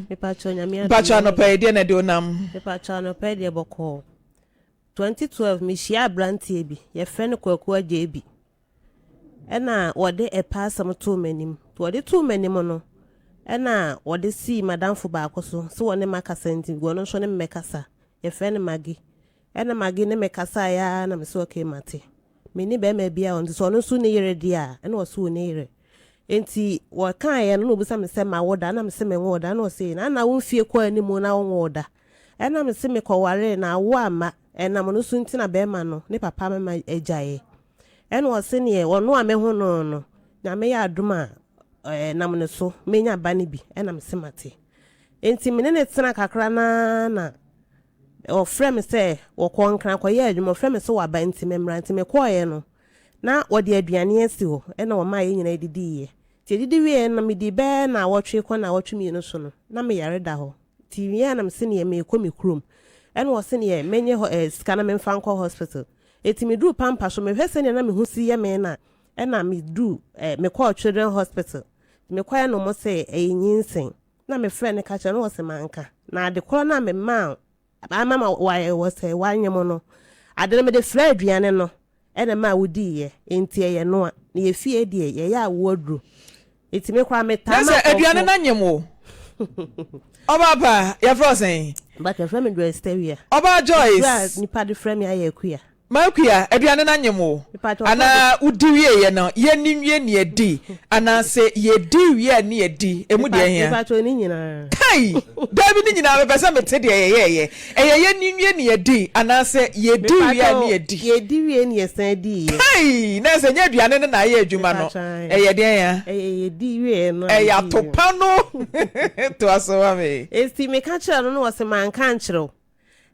Mepakyɛw Nyame adom. Mpakyɛw anɔpa yi deɛ na ɛde wo nam? Mepakyɛw anɔpa yi deɛ bɔkɔɔ. 2012 mehyiaa abranteɛ bi, yɛfrɛ no Kwaku Agyebi. Ɛna wɔde ɛpɛ asɛm too m'anim. Nti wɔde too m'anim no, ɛna wɔde sii m'adamfo baako so sɛ wɔne makasa nti wɔno nso ne me mmɛkasa. Yɛfrɛ no Maggie. Ɛna Maggie ne me kasaeɛ ara na mese okay mate. Menni barima biara wɔ hɔ nti sɛ ɔno nso nni yere deɛ a, ɛna ɔse ɔnni yere. Enti wɔkaeɛ no na ɔbisa me sɛ mawo da? Ɛna mese menwoo da. Ɛna ɔse na na wo mfie kɔ anim na wonwoo da? Ɛna mese mekɔwaree na awo amma, ɛnam no so nti na barima no ne papa mema agyaeɛ. Ɛna ɔse neɛ ɔno a meho no no Nyame yɛ adom a ɛnam ne so mɛnya ba no bi. Ɛna mese mate. Enti me ne no tena kakra no ara na ɔfrɛ me sɛ wɔkɔ Nkran kɔyɛ adwuma, ɔfrɛ me sɛ waba nti memmra. Nti mekɔeɛ no na wɔde aduane asi hɔ na wɔmaa yɛn nyinaa didiiɛ. Nti yɛdidi wieeɛ no, medii bɛyɛ nnawɔtwe kɔ nnawɔtwe mmienu so no, na me yare da hɔ. Nti wieeɛ a na mese neɛ merekɔ me kurom. Ɛna ɔse neɛ menyɛ hɔ eh, sika na memfa nkɔ hospital. Nti meduruu Pampa so, mehwɛ sɛdeɛ na me ho si yɛ me no a, ɛna meduru eh, mekɔɔ Children Hospital. Nti mekɔeɛ no wɔse ɛyɛ nyinsɛn. Na mefrɛɛ no ka kyerɛɛ no na ɔse manka. Na ade korɔ no a memaa Ama ma wayɛ wɔ sɛ wanyem no. Ade no mede fraa aduane no na ɛmaa wodiiɛ, enti ɛyɛ noa. Na yɛ fie deɛ yɛyɛ awoɔ aduro. Enti me koraa metaa ma nkurɔfoɔ. Na sɛ aduane no anyem wo? Ɔbaa pa, yɛfrɛ wo sɛn? Mpakyɛ yɛfrɛ me Joyce Tawia. Ɔbaa Joyce. Akua a nipa de frɛ me ayɛ Akua. M'akua, aduane no anyem wo? Anaa wodi wieeɛ no, yɛnni nwie ne yɛdi, anaase yɛdi wie a ne yɛdi, ɛmu deɛ hia? Mepakyɛw, ne nyinaa. Kai! Daabi, ne nyinaa, mepɛ sɛ mete deɛ yɛyɛeɛ. Ɛyɛ yɛnni nwie ne yɛdi, anaasɛ yɛdi wie a ne yɛdi? Mepakyɛw, yɛdi wie ne yɛsan diiɛ. Kai! Na ɛsɛ nyɛ aduane no na ayɛ adwuma no, ɛyɛ deɛn a? Ɛyɛ yɛdi wieeɛ no a Ɛyɛ atopa no. Toa so ma me. Enti meka kyerɛɛ no na ɔse manka ankyerɛ wo.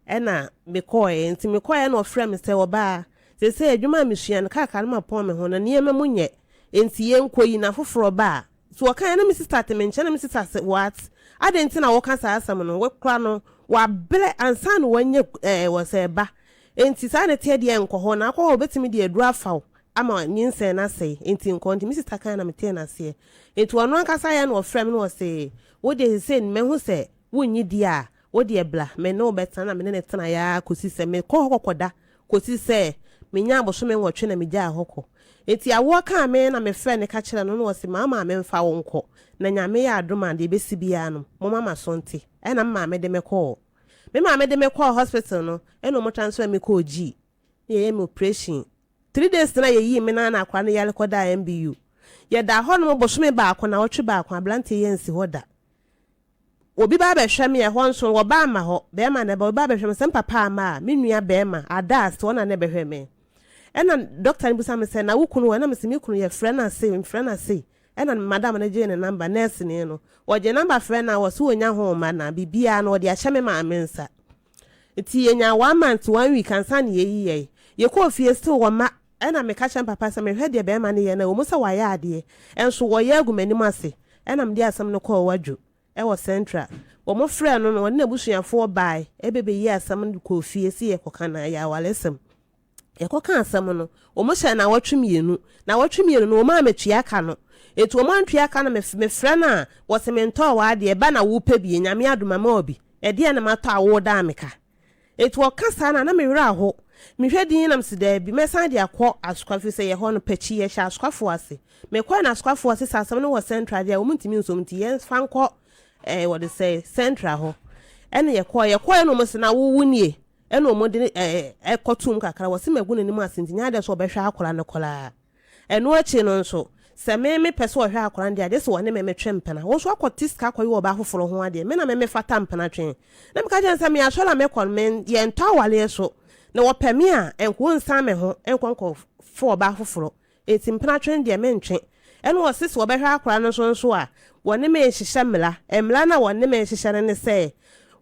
Ɛna mekɔeɛ. Nti mekɔeɛ na ɔfrɛɛ me sɛ, Ɔbaa, seesei adwuma a mesua no, kakra no mapɔn me ho, na nneɛma mu nyɛ, enti yɛnkɔ yi na foforɔ ba a. Nti ɔkaeɛ na me sista te me nkyɛn na me sista se, What? Adɛn nti na woka saa asɛm no? Wo koraa no, wabrɛ ansa na wanya ɛɛ wɔ sɛ ba. Enti saa na ɛteɛ deɛ nkɔ hɔ, na akɔ hɔ a wɔbɛtumi de aduro afa wo ama nyinsɛn no asɛe, enti nkɔ. Nti me sista kaeɛ na metee no aseɛ. Enti ɔno ankasa yɛ na ɔfrɛɛ me na ɔse, Wo deɛ seesei no mahu sɛ wonnye di a, Wo deɛ bra, me ne wo bɛtena. Na me ne no tenaeɛ ara kɔsii sɛ mekɔɔ hɔ kɔkɔda kɔsii sɛ menyaa bosome nwɔtwe na megyaa hɔ kɔ. Enti awoɔ kaa me na mefrɛɛ no ka kyerɛɛ no na ɔse ma wo maame mfa wo nkɔ na Nyame yɛ adom a deɛ ɛbɛsi biara no momma m'aso nte. Ɛna me maame de me kɔɔ. Me maame de me kɔɔ hospital no ɛna ɔmo transfer me kɔɔ G na yɛyɛ me operation. 3 days na yɛyii me na na akwadaa no yare kɔdaa MBU. Yɛdaa hɔnom bosome baako nawɔtwe baako aberanteɛ yi ansi hɔ da. Obi ba abɛhwɛ me ɛhɔ nso wɔba amma hɔ, bɛɛma na ɛba, obi ba abɛhwɛ me, sɛ me papa amma a, me nua bɛɛma, Adas, ɔna na ɛbɛhwɛ me. Ɛna dɔkta no bisa me sɛ, na wo kunu wɔ? Ɛna mese, me kunu yɛfrɛ no asei, mfrɛ no asei. Ɛna madam no gyee ne number, nurse ni no, ɔgyee number frɛ no a, ɔse ɔnya ho mma na biribiara no ɔde ahyɛ me maame nsa. Nti yɛnyaa one month, one week ansa na yɛyi yɛn. Yɛkɔɔ fie still wɔmma. Ɛna meka kyerɛ me papa sɛ mehwɛ deɛ bɛɛma no yɛ no a, ɛwɔ mu sɛ wayɛ adeɛ, nso wɔyɛ agu m'anim ase. Ɛna mede asɛm no kɔɔ Wadwo wɔ Central. Wɔn frɛɛ no no, ɔne n'abusuafoɔ baae bɛbɛyii asɛm no de kɔɔ fie sɛ yɛkɔka no, ɛyɛ awaresɛm. Yɛkɔkaa asɛm no, wɔn hyɛɛ nnawɔtwe mmienu. Nnawɔtwe mmienu no, wɔn ammɛtua ka no. Enti wɔn antua ka no, mefrɛ no a, wɔse mentɔɔ w'adeɛ, ba na wopɛ bi, Nyame adom mama wo bi. Ɛdeɛn na matɔ a woredaa me ka? Enti ɔka saa no a, na me werɛ aho. Mehwɛ dinn na mese, Daabi, mɛsan de akɔ Asokwa, ɛfiri sɛ yɛhɔ no, Pakyi, yɛhyɛ Asokwafoɔ ase. Mekɔɛ na Asokwafoɔ ase sɛ asɛm no wɔ Central deɛ a, wɔntumi nsom nti yɛmfa nkɔ ɛɛ wɔde sɛ Central hɔ. Ɛna yɛkɔɛ, yɛkɔɛ na wɔn se, na wo wo nie? Ɛna wɔn de ɛɛ ɛkɔtoom kakra, wɔse magu n'anim ase nti nyɛ adeɛ sɛ ɔbɛhwɛ akwadaa no koraa. Ɛno akyi no nso, sɛ me mepɛ sɛ ɔhwɛ akwadaa no deɛ a, gye sɛ ɔne me metwe mpena. Wo nso akɔte sika akɔyɛ ɔbaa foforɔ ho adeɛ. Me na me mefata mpena twe. Na meka kyerɛɛ no sɛ, me asɔre a mekɔ no, me yɛntɔ awareɛ so. Na wɔpɛ me a, nka wɔnsan me ho nkɔ nkɔfa ɔbaa foforɔ. Enti mpena twe no deɛ, mentwe. Ɛna ɔse sɛ ɔbɛhwɛ akwadaa no nso nso a, wɔne me rehyehyɛ mmara. Mmara no a wɔne me rehyehyɛ no ne sɛ,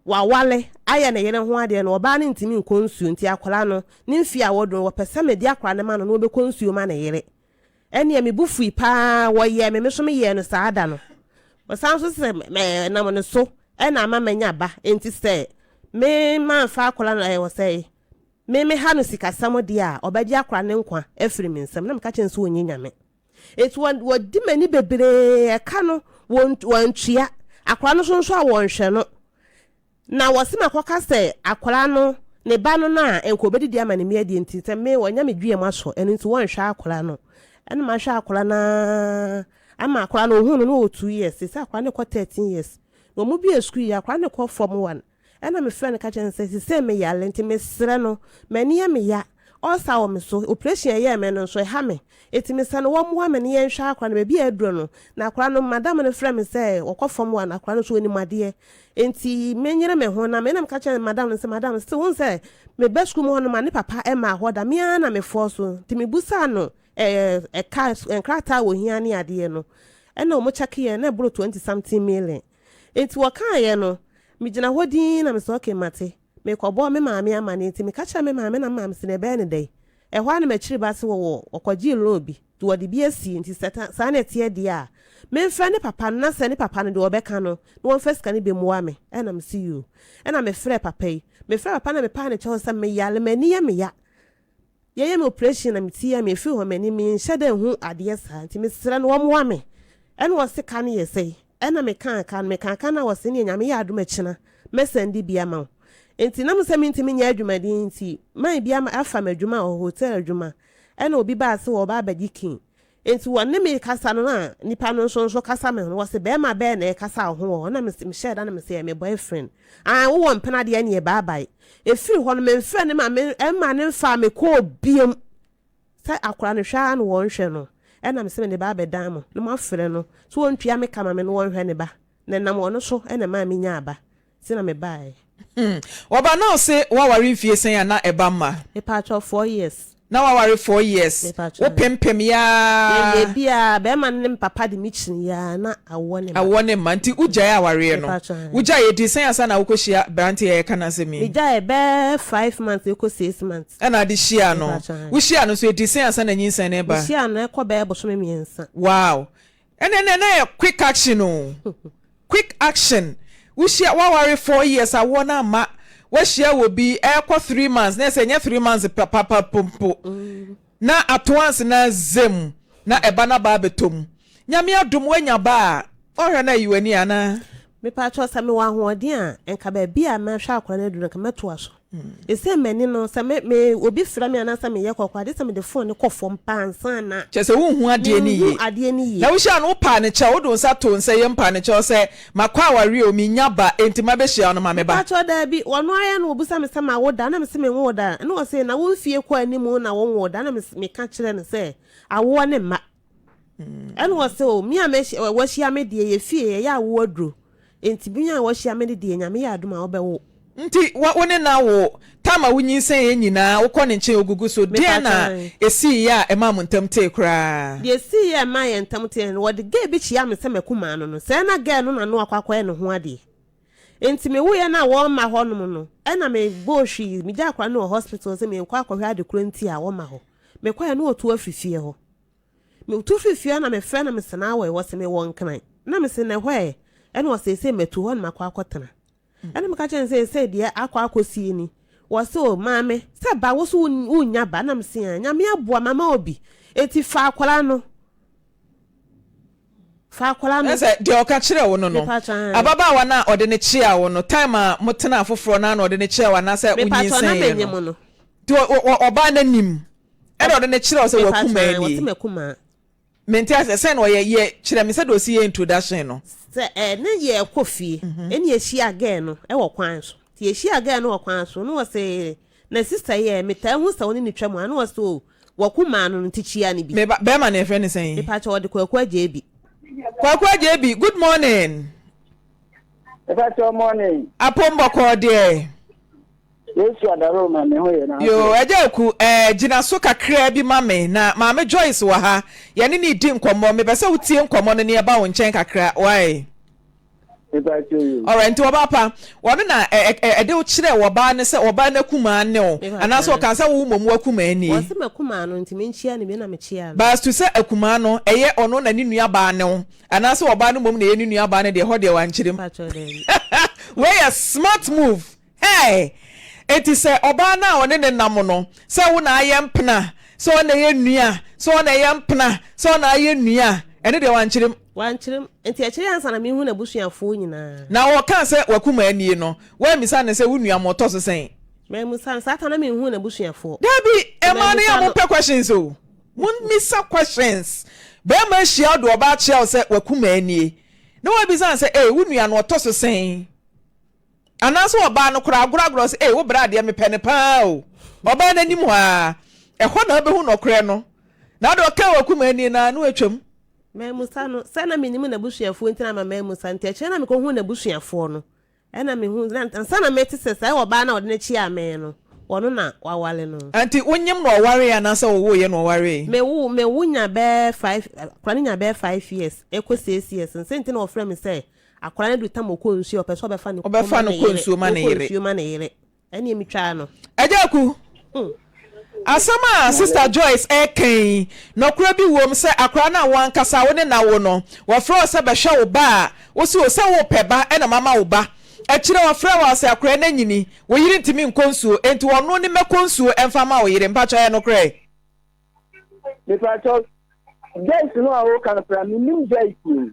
waware ayɛ ne yere ho adeɛ no, ɔbaa no ntumi nkɔ nsuo nti akwadaa no, ne mfeɛ a wadu no, wɔpɛ sɛ mede akwadaa no ma no na ɔbɛkɔ nsuo ma ne yere. Ɛnneɛ me bo fui pa ara, wɔyɛɛ me, me nso meyɛɛ no saa da no. Ɔsan nso sɛ ɛnam ne so na ama manya ba, enti sɛ me mamfa akwadaa no, ɛwɔ sɛ me meha no sikasɛm deɛ a, ɔbɛgye akwadaa no nkwa afiri me nsam. Na meka kyerɛ no sɛ ɔnyɛ Nyame. Enti wɔdi m'ani bebree, ɛka no wɔntua. Akwadaa no nso nso a wɔnhwɛ no. Na wɔse makɔka sɛ akwadaa no ne ba no no a nka ɔbɛdidi ama ne mmea die nti sɛ me wɔanya me dua mu asɔ ɛno nti wɔnhwɛ akwadaa no. Ɛna mahwɛ akwadaa no ara ama akwadaa no ɔhuu no na ɔwɔ 2 years, seesei akwadaa no rekɔ 13 years. Na wɔn bue sukuu yi akwadaa no rekɔ form 1. Ɛna mefrɛ no ka kyerɛ no sɛ seesei meyare nti mesrɛ no m'ani yɛ me ya, ulcer wɔ me so, operation a ɛyɛɛ me no nso ɛha me, enti mesrɛ no wɔmmoa me na yɛnhwɛ akwadaa no baabi a aduro no. Na akwadaa no madam no frɛ me sɛ ɔkɔ form 1 akwadaa no nso ɔnim adeɛ enti menyere me ho na me na meka kyerɛ madam no sɛ madam still wohu sɛ meba sukuu mu hɔnom a ne papa mmaa hɔ da me ara na mefɔɔ so nti mebusaa no ɛka nkrataa a wɔhia ne adeɛ no ɛna wɔn kyɛkeɛ na ɛboro 20 something million. Enti wɔkaeɛ no, megyina hɔ dinn na mesɛ okay mate. Mekɔbɔɔ me maame amanneɛ nti meka kyerɛɛ me maame na me maame se na ɛbɛyɛ no dɛn? Ɛhɔ ara na m'akyiri ba se wɔwɔ wɔkɔgyee loan bi nti wɔde bi asie nti sɛ saa na ɛteɛ deɛ a memfrɛ ne papa no na sɛ ne papa no deɛ ɔbɛka no na wɔmfa sika no bi mmoa me. Ɛna mese yoo. Ɛna mefrɛɛ papa yi. Mefrɛɛ papa no na mepaa ne kyɛw sɛ meyare m'ani yɛ me ya. Yɛyɛ me operation na me ti yɛ me ɛfiri hɔ m'ani menhyɛ da nhu adeɛ saa nti mesrɛ no wɔmmoa me. Ɛna ɔse ka no yɛ sɛi. Ɛna mekaa ka no mekaa ka no a ɔse neɛ Nyame yɛ adom akyina mɛsɛnde bi ama wo. Nti nam sɛ mentumi nyɛ adwumaden nti man bi ama afa me adwuma wɔ hotel adwuma ɛna obi baa se wɔba abɛgye key. Nti wɔne me kasa no na nipa no nso nso kasa me ho no wɔse bɛɛma bɛɛ na ɛkasa wo ho wɔ hɔ na mese mehyɛɛ da na mese ɛyɛ me boyfriend aah wowɔ mpena deɛ ɛneɛ bye bye. Ɛfiri hɔ no memfrɛ no ma me ɛmma no mfaa me kɔɔ biom. Sɛ akora no hwɛ ara na wɔnhwɛ no, ɛna mese mede ba abɛdan mo na moafrɛ no sɛ ɔntua me ka ma me na wɔnhwɛ ne ba, na ɛnam ɔno so na ɛmaa menyaa ba, nti na mebaeɛ. Hmm. Wɔba na ɔse woaware mfie sɛn a na ɛba mma? Mepaakyɛw, 4 years. Na woaware 4 years? Mepaakyɛw. Wo pempem yaa? Yɛyɛ biaa, bɛrima no ne me papa de me kyini yaa na awoɔ ne mma. Awoɔ ne mma, nti wogyae awareɛ no? Mepaakyɛw. Wogyae, ɛdii sɛn ansa na wokɔhyia aberanteɛ a yɛreka n'asɛm yi? Megyae bɛyɛ 5 months ɛkɔ 6 months. Ɛna ade hyiaa no? Mepaakyɛw. Wohyiaa no nso, ɛdii sɛn ansa na nyinsɛn no reba? Mehyia no ɛkɔ bɛyɛ bosome 3. Wow! Ɛnɛ nɛ na yɛ quick action o. Quick action. Wohyia, woaware 4 years awoɔ no amma. Woahyia wɔ bi ɛrekɔ 3 months na ɛsɛ ɛnyɛ 3 months papapa mpo. Na atoans na zem na ɛba na ba abɛtɔ mu. Nyame adom woanya ba a, ɔhwɛ na ayi w'ani anaa? Mepaakyɛw, sɛ mewɔ ahoɔden a, nka baabi a mɛhwɛ akwadaa no aduru no, nka mɛtoa so. Ɛsɛ m'ani no, sɛ me, me, obi frɛ me anaasɛ meyɛ kɔkɔ ade sɛ mede phone no kɔ fam paa ansa na Kyerɛ sɛ wonhu adeɛ no yie. Menhu adeɛ no yie. Na wohyia no, wopaa ne kyɛw, wode wo nsa too nsa yam paa ne kyɛw sɛ, makɔ awareɛ o, mennya ba, enti mabɛhyia wo no ma me ba. Mepaakyɛw, daabi. Ɔno ara na ɔbisa me sɛ mawo da, na mese menwoo da. Ɛna ɔse, na wo mfie kɔ anim na wonwoo da? Na meka kyerɛɛ no sɛ awoɔ ne mma. Ɛna ɔse, o, me a wahyia me deɛ, yɛ fie, yɛyɛ awoɔ aduro. Enti me a wahyia me no deɛ, Nyame yɛ adom a, wobɛwo. Nti wo ne no awo, time a wonyinsɛneeɛ nyinaa, wokɔ ne nkyɛn ogugu so, deɛn na ɛsiiɛ a ɛmaa mo ntam tee koraa? Deɛ ɛsiiɛ a ɛmaa yɛn ntam teeɛ no, wɔde girl bi kyeaa me sɛ m'akumaa no no, sɛɛ na girl no na no akɔ akɔyɛ ne ho adeɛ. Enti mewoeɛ no a wɔmma hɔnom no, ɛna mebɔɔ hwii, megyaa akwadaa no wɔ hospital sɛ merekɔ akɔhwɛ ade korɔ nti a wɔmma hɔ. Mekɔeɛ no wɔtu afiri fie hɔ. Metu firi fie hɔ na mefrɛ no mese na awɔ ɛ? Ɔse mewɔ Nkran. Na mese na ɛhɔ ɛ? Ɛna ɔse seesei matu hɔ na makɔ akɔtena. Ɛna meka kyerɛɛ no sɛ seesei deɛ akɔ akɔsie ni. Ɔse o maame sɛ ba wo so wonnya ba? Na mese aa Nyame aboa mama obi enti fa akwadaa no. Fa akwadaa no. Ɛsɛ deɛ ɔka kyerɛɛ wo no no, ababaawa no a ɔde no kyeaa wo no, time a motenaa foforɔ no ara na ɔde no kyeaa wo anaasɛ wonyinsɛneeɛ no? Nti ɔbaa no anim ɛna ɔde no kyerɛɛ wo sɛ w'akumaa nie? Mente aseɛ, sɛn na ɔyɛ, yɛ kyerɛ me sɛdeɛ ɔsi yɛ introduction no. Sɛ ɛne yɛrekɔ fie ɛne yɛhyia girl no wɔ kwan so, nti yɛhyia girl no wɔ kwan so na ɔse na sister yi ɛ, metaa hu sɛ wo ne no twa mu a, na ɔse oh W'akumaa no no nti kyia no bi. Me ba bɛɛma no yɛfrɛ no sɛn? Mepakyɛ wɔde Kwaku Agyeebi. Kwaku Agyeebi, good morning. Mepakyɛ morning. Apom bɔkɔɔ deɛ. Yesu adaro ma me ho yɛ na. Yoo Agya Aku eh, gyina so kakraa bi ma me na Maame Joyce wɔ ha yɛne no redi nkɔmmɔ mepɛ sɛ wotie nkɔmmɔ no na yɛba wo nkyɛn kakra wai. Alright, nti ɔbaa pa, ɔno na ɛde wo kyerɛɛ ɔbaa no sɛ ɔbaa no akumaa ne wo, anaasɛ ɔkaa sɛ wo mmom w'akumaa nie? Ɔse m'akumaa no, nti menkyea no bi na mekyeaa no. But as to sɛ akumaa no, ɛyɛ ɔno na ne nua baa ne wo, anaasɛ ɔbaa no mmom na ɛyɛ ne nua baa no deɛ, ɛhɔ deɛ wankyerɛ mu. Wei yɛ smart move. Hey! Enti sɛ ɔbaa no a ɔne no nam no, sɛ wo na ayɛ mpena, sɛ ɔna ɛyɛ nua, sɛ ɔna ɛyɛ mpena, sɛ ɔna ayɛ nua, ɛno deɛ wankyerɛ mu. Wankyerɛ mu. Nti akyire ansa na mehu n'abusuafoɔ nyinaa. Na ɔkaa sɛ w'akumaa nie no, woammisa no sɛ wo nua mo ɔtɔ so sɛn? Mammisa no, saa ta na menhuu n'abusuafoɔ. Dabi, Nti mmaa no yɛ a mammisa no. mompɛ questions o. Mommisa questions. Barima ahyia wo de ɔbaa akyea wo sɛ w'akumaa nie, na woabisa no sɛ ei wo nua no ɔtɔ so sɛn? Anaasɛ ɔbaa no koraa agorɔagorɔ sɛ ei wo bra deɛ mepɛ no paa o. Ɔbaa no anim hɔ ara, ɛhɔ na wobɛhu nɔkorɛ no. Na wode ɔkaa w'akumaa nie no ara na watwam. Mammusa no, sɛ na mennim n'abusuafoɔ nti na ama mammusa no, nti akyire na mekɔhuu n'abusuafoɔ no, ɛna mehuu, na ansa na mete sɛ saa ɔbaa no a ɔde no kyeaa me no, ɔno na waware no. Nti wonyem na ɔwaree anaasɛ wowoeɛ na ɔwaree? Mewo, mewo nya bɛyɛ five, akwadaa no nya bɛyɛ 5 years ɛkɔ 6 years no, sɛ nti na ɔfrɛ me sɛ akwadaa no adu tam ɔkɔ nsuo a ɔpɛ sɛ ɔbɛfa no Ɔbɛfa kɔma no ne kɔ yere, nsuo ma ne ɔkɔ yere. nsuo ma ne yere, ɛneɛ metwaa no. Agya Aku, asɛm a Sister Joyce reka yi, nɔkorɛ bi wom sɛ akwadaa no a wo ankasa wo ne no awo no, wɔfrɛ wo sɛ bɛhwɛ wo ba a, wo se o sɛ wopɛ ba na mama wo ba. Akyire wɔfrɛ wo a sɛ akwadaa no anyini, wo yere ntumi nkɔ nsuo, enti ɔno ne mmɛkɔ nsuo mfa mma wo yere. Mpakyɛ ɛyɛ nokorɛ? Mepakyɛw, Joyce no a woka no koraa, mennim Joyce o.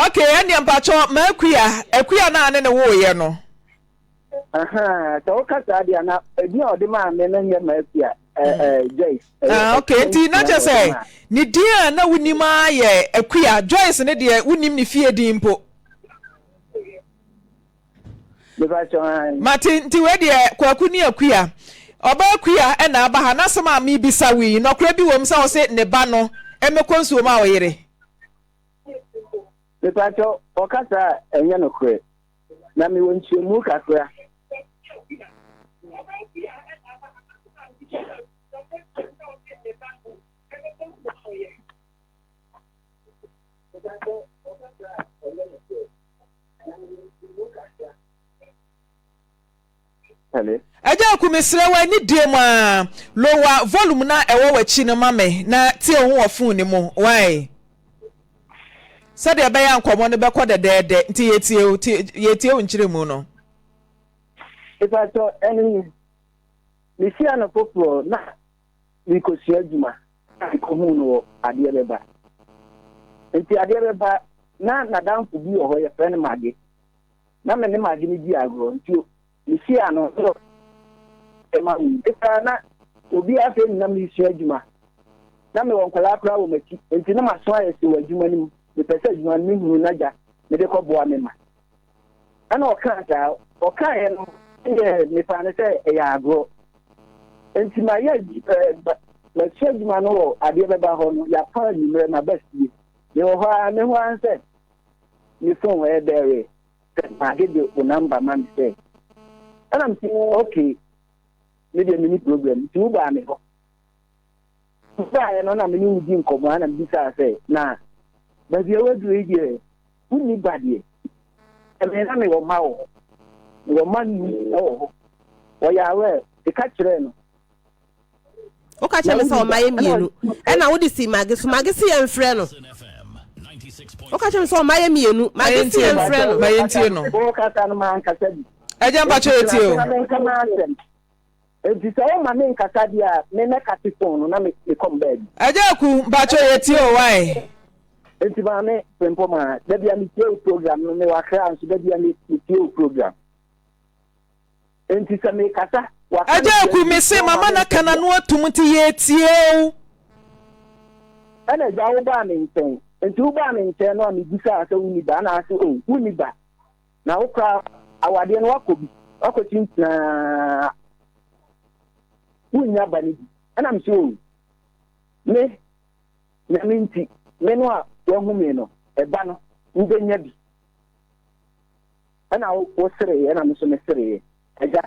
Ok, ɛnneɛ mpakyɛw, m'Akua, Akua no a ne ne woeɛ no. Ahaa, sɛ woka saa deɛ a, na edin a ɔde maa me no nyɛ M'Akua, ɛ ɛ Joyce. Ɛyɛ Ah, ok, Akua nti na Nsia kyerɛ na ɔde sɛ maa. ne din a na wonim ara yɛ Akua, Joyce no deɛ wonnim ne fie din mpo. Mepakyɛw, ae. Mate, nti wei deɛ Kwaku ne Akua. Ɔbaa Akua na aba ha, n'asɛm a mebisa wo yi, nɔkorɛ bi wɔ mu sɛ ɔse ne ba no mmɛkɔ nsuo ma wo yere? Mepakyɛw, ɔka saa a, ɛnyɛ nokorɛ. Na mewɔ nkyerɛmu kakra. Agya Aku mesrɛ wo anidie mu ara lower volume no a ɛwɔ w'akyi no ma me na tie wo ho wɔ phone no mu wai sɛdeɛ ɛbɛyɛ a nkɔmmɔ no bɛkɔ dɛdɛɛdɛ nti yɛtie wo yɛtie wo nkyerɛmu no. Mepakyɛ ɛne mehyia no foforɔ na mekɔsua adwuma na mekɔhuu no wɔ adeɛ bɛba nti adeɛ bɛba na nadamfo bi wɔ hɔ yɛfrɛ no Mage na me ne Mage no di agorɔ nti mehyiaa no na ɔma me koraa na obi afei na meresua adwuma na mewɔ nkwadaa koraa wɔ m'akyi nti na maso ayɛ se wɔ adwuma no mu mepɛ sɛ adwuma no mehunu n'agya mede kɔboa me ma ɛna ɔkaa saa ɔkaeɛ no yɛ mefaa no sɛ ɛyɛ agorɔ nti mayɛ masua adwuma no wɔ adeɛ bɛba hɔ no yɛapa anwummerɛ maba fie mewɔ hɔ a me ho ara sɛ me phone ɛbɛre sɛ Mage de wo number ma me sɛ ɛna mese okay me deɛ menni problem nti wobaa me hɔ wobaeɛ no na me ne wo di nkɔmmɔ ana mebisaa sɛ na baabi a woaduru yi deɛ wonni ba deɛ ɛmɛ na mewɔ mma wɔ hɔ mewɔ mma num wɔ hɔ wɔyɛ awɛ meka kyerɛɛ no Woka kyerɛ me sɛ ɔma yɛ mmienu ɛna wode si mage so mage si yɛn frɛ no woka kyerɛ me sɛ ɔma yɛ mmienu mage si yɛn frɛ no. Ma yɛntie no. Wokasa no mankasa bi. Agya mpakyɛ yɛtie o. Nti sɛ woma me nkasa deɛ a me mɛkate phone no na mekɔm baabi. Agya Aku mpakyɛ yɛtie o why. Nti maame Frimpong ma da bia metie wo program no mewɔ Accra nso da bia metie wo program. Enti sɛ mekasa, waka Agya no Aku, kyerɛ mese na mama wama no aka me n'ano atom nti yɛretie wo. Ɛna agya wobaa me nkyɛn. Enti wobaa me nkyɛn no a mebisaa sɛ wonni ba ɛna ase o wonni ba. Na wo koraa awadeɛ no wakɔ bi, wakɔ kyinkyinaa wonnya ba no bi. Ɛna mese o me Nyame nti me no a wahu me no ɛba no wobɛnya bi. Ɛna wosereeɛ, ɛna me nso mesereeɛ. Agya,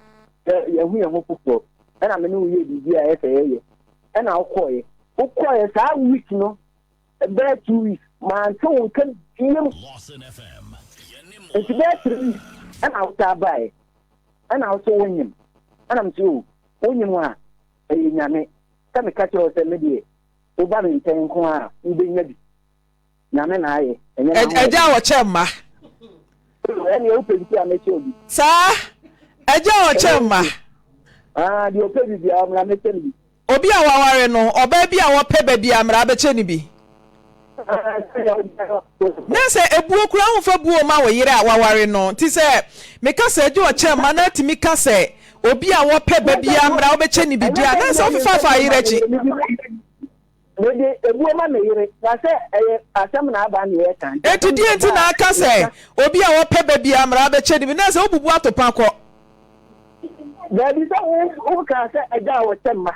yɛahu yɛn ho foforɔ, ɛna me ne wo yɛɛ biribi a ɛyɛ sɛ yɛyɛ, ɛna wokɔeɛ. Wokɔeɛ saa week no, bɛyɛ 2 weeks, mante wo nka biam. Nti bɛyɛ 3 weeks, ɛna wosaa baeɛ, ɛna wo so wonyem. Ɛna me sɛ, o, wonyem a, ɛyɛ Nyame. Sɛ meka kyerɛ wo sɛ me deɛ, woba me nkyɛn nko a, wobɛnya bi. Nyame na ayɛ, ɛnyɛ n'ahoɔden. Agya a ɔkyɛ mma. Ɛnneɛ wopɛ bi a mɛkyɛ obi. Saa, agya a ɔkyɛ mma. Ah, deɛ ɔpɛ bi biara mmra mɛkyɛ no bi. Obi a waware no, ɔbaa bi a ɔpɛ ba biara mmra abɛkyɛ no bi. Na sɛ ebuo koraa womfa buo ma wo yere a waware no nti sɛ meka sɛ agye ɔkyɛ mma na atumi ka sɛ obi a wɔpɛ ba biara mmra wobɛkyɛ ne biribi a na sɛ wofefaafa yere akyi. Mede ebuo ma me yere na sɛ ɛyɛ asɛm na aba ne yɛka. Enti deɛ nti na aka sɛ obi a wɔpɛ ba biara mmra wobɛkyɛ ne bi na sɛ wobubu atopa kɔ. Daabi sɛ wokaa sɛ agya a wɔkyɛ mma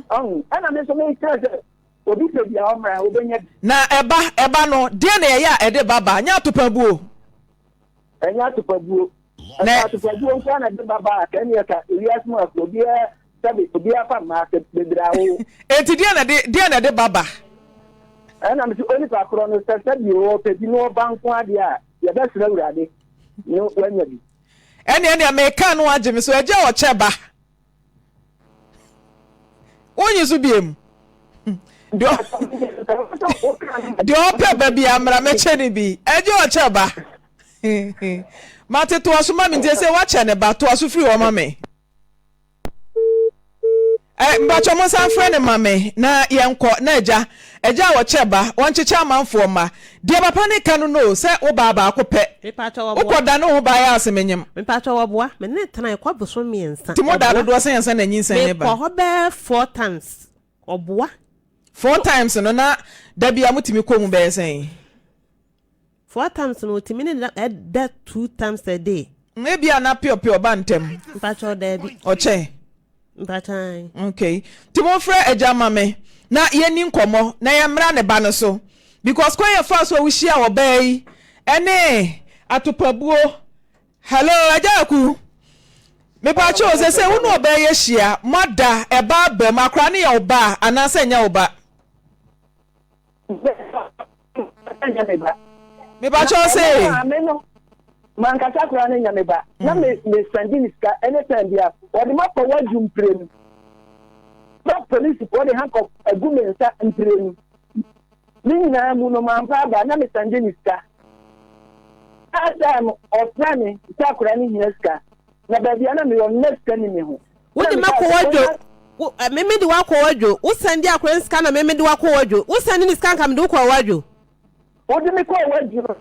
ɔho ɛna me nso mekyerɛ sɛ Obi pɛ bi a ɔmmra, ɔbɛnya bi. Na ɛba, ɛba no, deɛn na ɛyɛ a ɛde ba ba? Nyɛ atopabuo. Ɛnyɛ atopabuo. Na ɛsɛ atopabuo nko ara na ɛde ba ba a, ka ɛneɛ ka ewiase mu afei obiara sɛbe obiara fa mmaa sɛ bebree awo. Enti deɛn na ɛde, deɛn na ɛde ba ba? Ɛna mese onipa korɔ no sɛ sɛbe ɔpɛ bi na ɔba nko ara deɛ a, yɛbɛsrɛ Awurade na wanya bi. Ɛneɛ ɛneɛ meka no agye me so, agya ɔkyɛ ba. Wonyi so biem. Deɛ ɔpɛ ba bi amra mɛkyɛ ne bi. Ɛgye ɔkyɛ ba. Mate toa so ma me nti sɛ wakyɛ ne ba toa so firi hɔ ma me. Eh, mpakyɛ mo nsan frɛ ne ma me na yɛnkɔ na agya agya a ɔkyɛ ba wɔnkyekyɛ amanfoɔ mma deɛ papa ne ka no no sɛ wo baa baako pɛ wokɔ da ne ho baa yɛ ase menyem. Mpakyɛ wɔboa me ne tena ɛkɔ bosom mmiɛnsa. Nti mo da dodoɔ sɛn ansa na nyinsɛn ne ba? Mekɔ hɔ bɛyɛ 4 times ɔboa. 4 times no na da bia motumi kɔ mu bɛyɛ sɛn? 4 times no otumi ne da ɛda 2 times a day. Ebia na piɔpiɔ ba ntɛm. Mpakyɛ daabi. Ɔkyɛn. Mpakyɛ. Okay. Nti momfrɛ agya ma me na yɛnni nkɔmmɔ na yɛmmra ne ba no so because kwan yɛfaa so a wohyia ɔbaa yi ɛne atopabuo. Hello agya aku. Mepakyɛ o sɛ sɛ wo ne ɔbaa yi ahyia moada ɛba aba mu akora no yɛ wo ba anaasɛ ɛnyɛ wo ba? Mepakyɛ o sɛ. Maame no mankasa koraa no nyɛ me ba na me me sɛnde ne sika anytime bia wɔde ma kɔ wadwu mprenu na polisi wɔde handcuff agu me nsa mprenu ne nyinaa mu no mampa aba na me sɛnde ne sika that time ɔfrɛ me sɛ akwadaa no hia sika na baabi a na mewɔ no na sika ni me ho. Wode ma kɔ wadwo me me de wakɔ wadwo wo sɛnde akwadaa no sika na me me de wakɔ wadwo wo sɛnde ne sika nka me de wo kɔ wadwo. Wode me kɔɔ wadwo.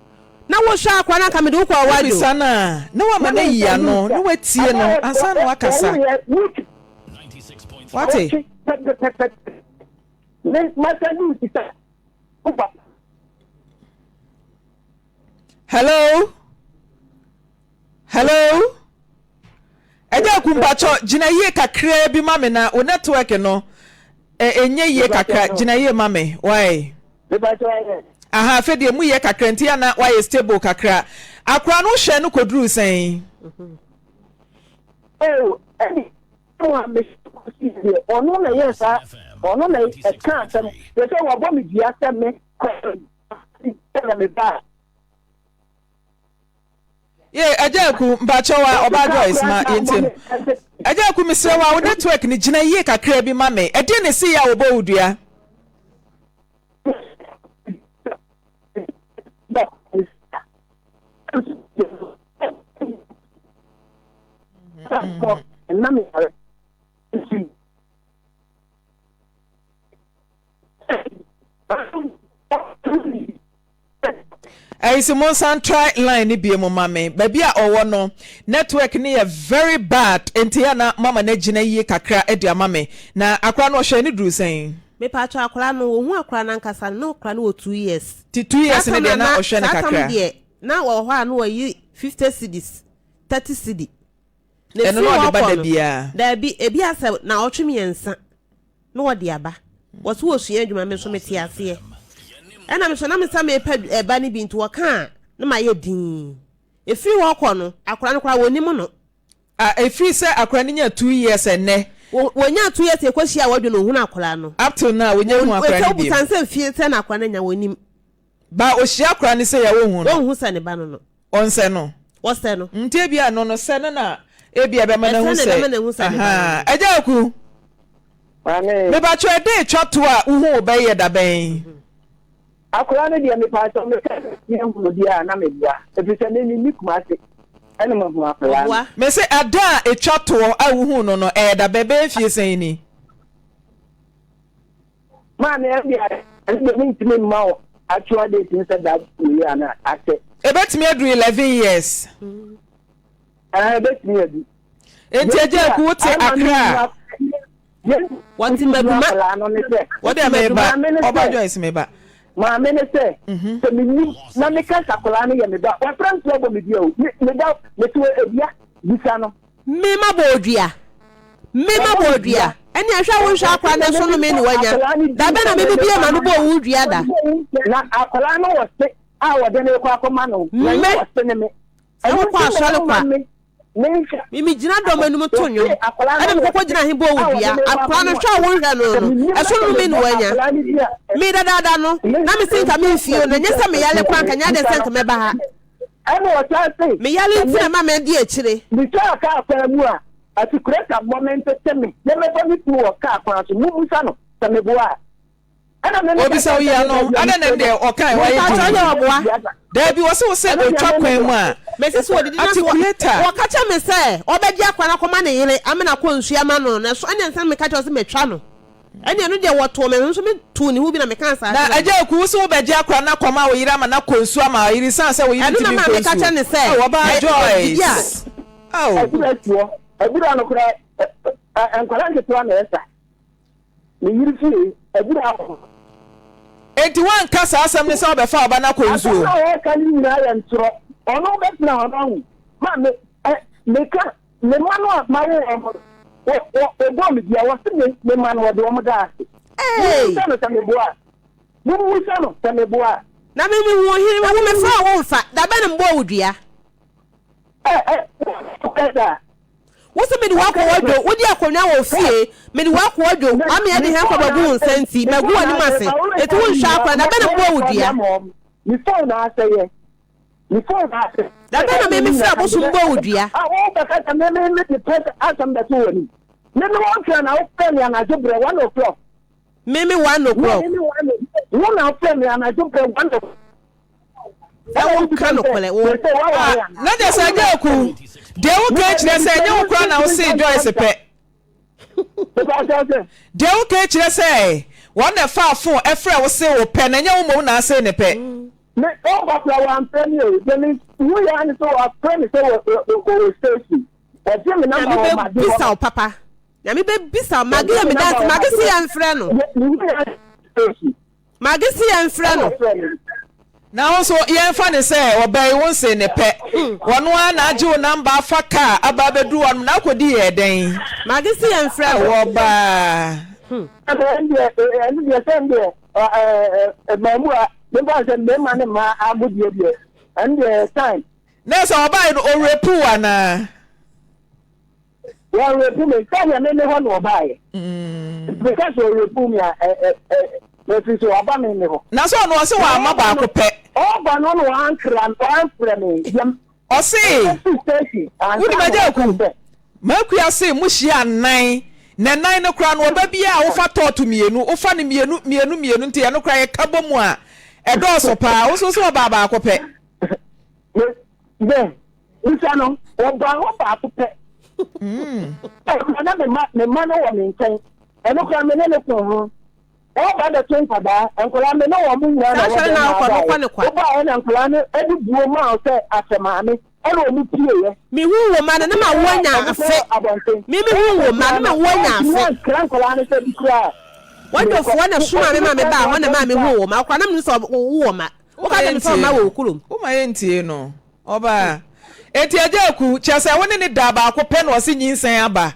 Na wohwɛ akwadaa no anka mede wo kɔɔ wadwo. Wobisa no a, na wama no ayi ano, na watie no ansa na wakasa. Wate? Hello? Hello? Ɛgya akumpakyɛ gyina yie kakraa bi ma me na wo network no ɛnyɛ yie kakra gyina yie ma me why? Aha afei deɛ mu yɛ kakra nti ana wayɛ stable kakra. Akora no wohwɛ no kɔduruu sɛn? Oh, ɛne a mesi deɛ ɔno na yɛ saa ɔno na ɛka asɛm yɛ sɛ wɔbɔ me dua sɛ me kɔ na me ba. Ye agya aku mpakyɛw a ɔbaa Joyce ma yɛntie no. Agya aku mesrɛ wo a wo network no gyina yie kakra bi ma me. Ɛdeɛ na ɛsi yɛ a wɔbɔ wo dua? Ɛyi sɛ mo nsan try line no bie mu ma me baabi a ɔwɔ no network no yɛ very bad nti yɛ na mama no agyina yie kakra de ama me na akora no ɔhwɛ ne duru sɛn. Mepatwa akora no ohun akora no ankasa no na akora no wɔ 2 years. Ti 2 years no deɛ na ɔhwɛ no kakra. Saa tam deɛ na wɔ hɔ a na wɔyi 50 cedis, 30 cedi. Na ɛno na ɔde ba da biara. Daabi, ebi asɛ na ɔtwe 3 na wɔde aba. Wɔso wɔsua adwuma, me nso mete aseɛ. Ɛna me nso na me nsa mepɛ ɛba no bi nti wɔka a na mayɛ dinn. Ɛfiri hɔ kɔ no, akwadaa no koraa wɔnim no. Ah, ɛfiri sɛ akwadaa no nya 2 years ɛnnɛ. Wɔnya 2 years ɛkɔhyia a wɔdwe no ɔhunu akwadaa no. Up till now wɔnya hu akwadaa no bi. Sɛ wobusa sɛ fie sɛ na akwadaa no anya wɔnim. Ba ɔhyia akwadaa no sɛ yɛ wɔnhu no. Wɔnhu sɛ ne ba no no. Ɔnsɛ no. Wɔsɛ no. Nti ebi a no no sɛ no na ebi a ɛbɛma no ahu sɛ. Ɛsɛ na ɛbɛma no ahu sɛ ne ba no. Agya aku. Mepakyɛ ɛda etwa to a wohu wo bɛyɛ da bɛn? Akwadaa no deɛ mepakyɛ meka ne ehunu deɛ a na meboa ɛfiri sɛ me menni Kumase ɛna mahu akwadaa no. Mese ɛda a etwa toɔ a wohu no no ɛyɛ da bɛn bɛyɛ mfie sɛn ni? Maame ɛno deɛ ɛno deɛ mentumi mma wo. Actual date ne sɛ da wei a na akyɛ. Ebetumi aduru 11 years. Ɛɛ ebetumi adu. Enti agya aku wote Accra. Wɔte Maduma. Wɔde meba ɔba Joyce meba. Maame ne sɛ mhm. sɛ menim na meka sɛ akwadaa no yɛ me ba wɔfrɛ me sɛ ɔbɔ me dua o me ba mete wɔ edua bisa no. Me ma bɔ odua. Me ma bɔ odua. Ɛne ɛhwɛ a wonhwɛ akwadaa no so no me ne wanya. Da bɛn na me me bie ma no bɔ wo dua da. Na akwadaa no wɔ se a wɔde no rekɔ akɔma no. Me. Wɔ se ne me. Sɛ wokɔ asɔre kwa. Me me gyina dɔm anim to nnwom. Ɛna me kɔkɔ gyina he bɔ wo dua. Akwadaa no hwɛ a wonhwɛ no no. Ɛso no me ne wanya. Me dadaada no na me se nka me mfie o na nyɛ sɛ me yale koraa nka nyɛ adeɛ sɛ nka mɛba ha. Ɛna ɔsan se. Me yare nti na ɛma madi akyire. Metwaa kaa kwan mu a, atikureta mmɔ me ntete me na mɛbɔ me tuo wɔ kaa kwan so. Mommisa no sɛ meboa a. Ɛna me meka Obisa wo kyerɛ yia sɛ no, meda adɛn na dua ɛndeɛ ɔkae wayɛ Mepa kyɛw dinn? nyɛ ɔboa. Daabi, ɔse wo sɛ Ɛno deɛ otwa me kwan mu meboa. a, Mese sɛ ɔdidi na so atikuleta. wɔka kyerɛ me sɛ ɔbɛgye akwadaa no akɔma ne yere amena akɔ nsuo ama no na ɛso ɛnneɛ nsa na meka kyerɛ wo sɛ matwa no. Ɛnneɛ ɛno deɛ wɔtoo me, me nso metoo ne ho bi na mekaa saa Na kyerɛɛ no. Agya Aku, wo se wobɛgye akora no akɔma wo yere ama no akɔ nsuo ama wo yere esiane sɛ wo yere Ɛno na ntumi maa nkɔ meka nsuo. kyerɛ no sɛ, Oh, ɔbaa ɛ, ɔdidi a. Joyce. Oh. Abura toɔ, abura no koraa, ɛ, ɛ, nkwadaa nketewa na ɛsa. Me yere fie, abura wɔ hɔ. Enti woanka saa asɛm no sɛ wobɛfa wo ba no akɔ Asɛm nsuo? no a wɔreka no nyinaa yɛ ntorɔ. Ɔno bɛtena hɔ no ahu. Ma me, ɛ, meka Me mma no a mawo wɔn no, wɔ, wɔ, wɔbɔɔ me dua, wɔse me, me mma no, wɔde wɔn daa ase. Mommisa no sɛ meboa a. Mommisa no sɛ meboa a. Na me mehu ohene, mehu me frɛ wo mfa, da bɛn na mebɔɔ wo dua? Ɛ, ɛ, wo da. Wo se mede wo akɔ w'adwo, wodi akonnwa wɔ ofie, mede wo akɔ w'adwo, w'amea de hɛn kɔ bɛgu wo nsa nti, magu w'anim ase, enti wonhwɛ akora, da bɛn na mebɔɔ wo dua? Me phone asɛeɛ. Me phone ase. Da bɛn na me mefiri abosom bɔɔ wo dua? A wobɛka sɛ me me mede pɛ asɛm bɛto w'anim. Me me wo ntra na wofrɛ me anadwo berɛ 1 o'clock. Me me 1 o'clock. Me me one wo na wofrɛ me anadwo berɛ 1 o'clock. Sɛ woka nokorɛ wo. Ah, na kyerɛ sɛ Agya Aku, deɛ woka kyerɛ sɛ ɛnyɛ wo koraa na wosee Joyce pɛ. Deɛ woka kyerɛ sɛ wɔn na ɛfaa fon ɛfrɛ wo se wo pɛ na ɛnyɛ wo mmom na asee ne pɛ. Me ɔba kora wamfrɛ me o. Deɛ me hu yɛ ara ne sɛ wafrɛ me sɛ wɔ wɔ wɔ station. Wɔgye me number Nyame wɔ mage bɛbisa hɔ. wo papa. Nyame bɛbisa wo. Mage yɛ me danse. Mage se yɛmfrɛ no. Deɛ me hu yɛ ara ne station. Mage se yɛmfrɛ no. Ɛna ɔfrɛ me. Na wo nso yɛmfa no sɛ ɔbaa yi wo nsee ne pɛ. Ɔno ara na agye wo number afa car aba abɛduru hɔnom na akɔdi yɛɛ dɛn? Mage se yɛmfrɛ no. Awɔ ɔbaa. Ɛndeɛ ɛno deɛ sɛ ɛndeɛ mmaamu a memfa sɛ mmarima ne mmaa agodie deɛ ɛno deɛ time. Na sɛ ɔbae no ɔrepu wo anaa? Wɔrepu me sɛdeɛ me me hɔ na ɔbaeɛ. Meka sɛ ɔrepu me a ɛfiri sɛ waba me me hɔ. Na sɛ ɔno ɔse wamma baako pɛ. Ɔba no na wankra wamfrɛ me. Ɔse wonim agya aku M'akua se mo hyia nnan na nnan no koraa no ɔba biara a wofa tɔɔto mmienu wofa no mmienu mmienu mmienu nti ɛno koraa yɛka bɔ mu a ɛdɔɔso paa wo nso wo se ɔbaa baako pɛ. Dɛ bisa no ɔbaa hɔ baako pɛ. Ɛkora na me ma me ma no wɔ me nkyɛn ɛno koraa me ne no ko ho. Wɔba bɛto nkwadaa, nkwadaa me ne wɔn nyinaa na Saa ɛwɔ asɔre dɛm na ha wokɔ no, baeɛ. wokɔ no kwa. Wobaeɛ na nkwadaa no de buo maa wo sɛ asɛ maame, ɛna wɔn pieeɛ. Mehuu wo mma no, na ma wo anya afe. Me mehuu wo mma no, ma wo anya afe. Wɔantumi ankra nkwadaa no sɛ bi koraa. W'adɔfoɔ na somaa me ma mebaa hɔ na maa mehuu wo mma. Wo koraa na menim sɛ wowɔ mma. Woka kyerɛ me sɛ wo mma wɔ wo kurom. Woma yɛntie no, ɔbaa. Enti Agya Aku, kyerɛ sɛ wo ne no daa baako pɛ na ɔse nyinsɛn aba?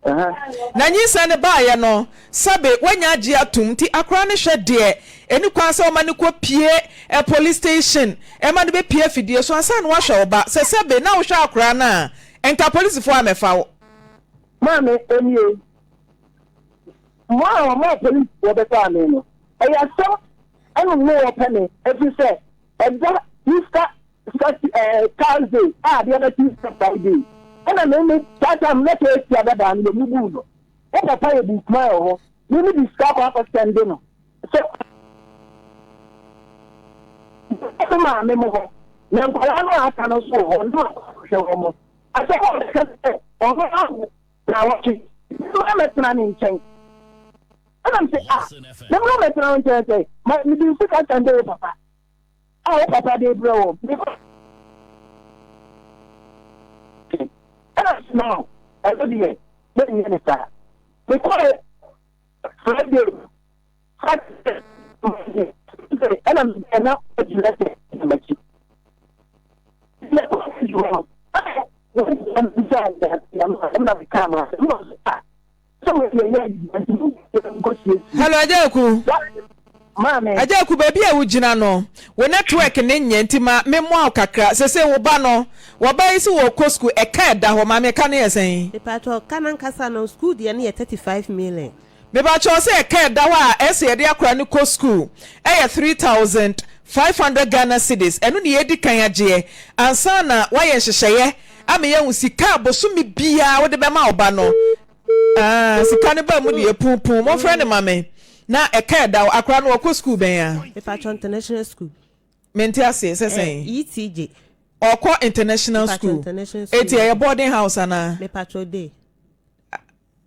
Na nyinsɛn no baeɛ no, sɛbe wanya agye atom nti akora no hwɛ deɛ, ɛni kwan sɛ wɔma no kɔ pie police station ma no bɛpie afidie so ansa na wahwɛ wo ba. Sɛ sɛbe na wohwɛ akora no a, nka polisifoɔ ammɛfa wo. Maame, ɛnie, mo a wɔmaa polisifoɔ bɛfaa me no, ɛyɛ asɛm ɛna mo wɔpɛ me, ɛfiri sɛ ɛda Easter Sat ɛɛ Thursday a adeɛ bɛkye Easter Friday ɛna me me saa time na sɛ etia dada no yɛ mubu no wo papa yɛ buukuma wɔ hɔ me me di sika akɔ akɔ sɛnde no sɛ me maame mo hɔ na nkwadaa no a aka no nso wɔ hɔ na akɔhwɛ wɔn mo asɛm a ɔbɛka sɛ ɔno awo na wɔtwe no ɛmɛtena ne nkyɛn. Ɛna mese, ah, na mena mɛtena wo nkyɛn sɛ, ma mede wo sika sɛnde wo papa a wo papa de brɛ wɔ. Ɛna mese, no, ɛno deɛ, menyɛ ne saa. Mekɔɛ Friday, Saturday, Monday, Tuesday, ɛna mebɛɛ na ɔgyina sɛ ɛna m'akyi. Mekɔ adwuma no, ɛna wɔn bisa ɛna mekaa ma asɛm na ɔsɛ, ah, Hello Agya-Aku. Agya-Aku baabi a wogyina no wo network ne nyɛ nti ma me mmoa wo kakra. Sese wo ba no wɔba yi se wɔkɔ school ɛka ɛda hɔ maame ɛka no yɛ sɛn? Mepakyɛw ka no ankasa no school deɛ no yɛ 35 million. Mepakyɛw sɛ ɛka ɛda hɔ a ɛsɛ yɛde akora no kɔ school ɛyɛ 3500 Ghana cedis ɛno ne yɛdi kan agyeɛ ansa na woayɛ nhyehyɛeɛ ama yɛahu sika a bosome biara wode bɛma wo ba no. Ah, sika no ba mu deɛ puupuu. Momfrɛ no ma me. Na ɛka ɛda hɔ. Akora no ɔkɔ sukuu bɛn a? Mepakyɛ international school. Mente aseɛ, sɛ sɛn? Eh, ETJ. Ɔkɔ international school. International school. Eti ɛyɛ boarding house anaa? Mepakyɛ day.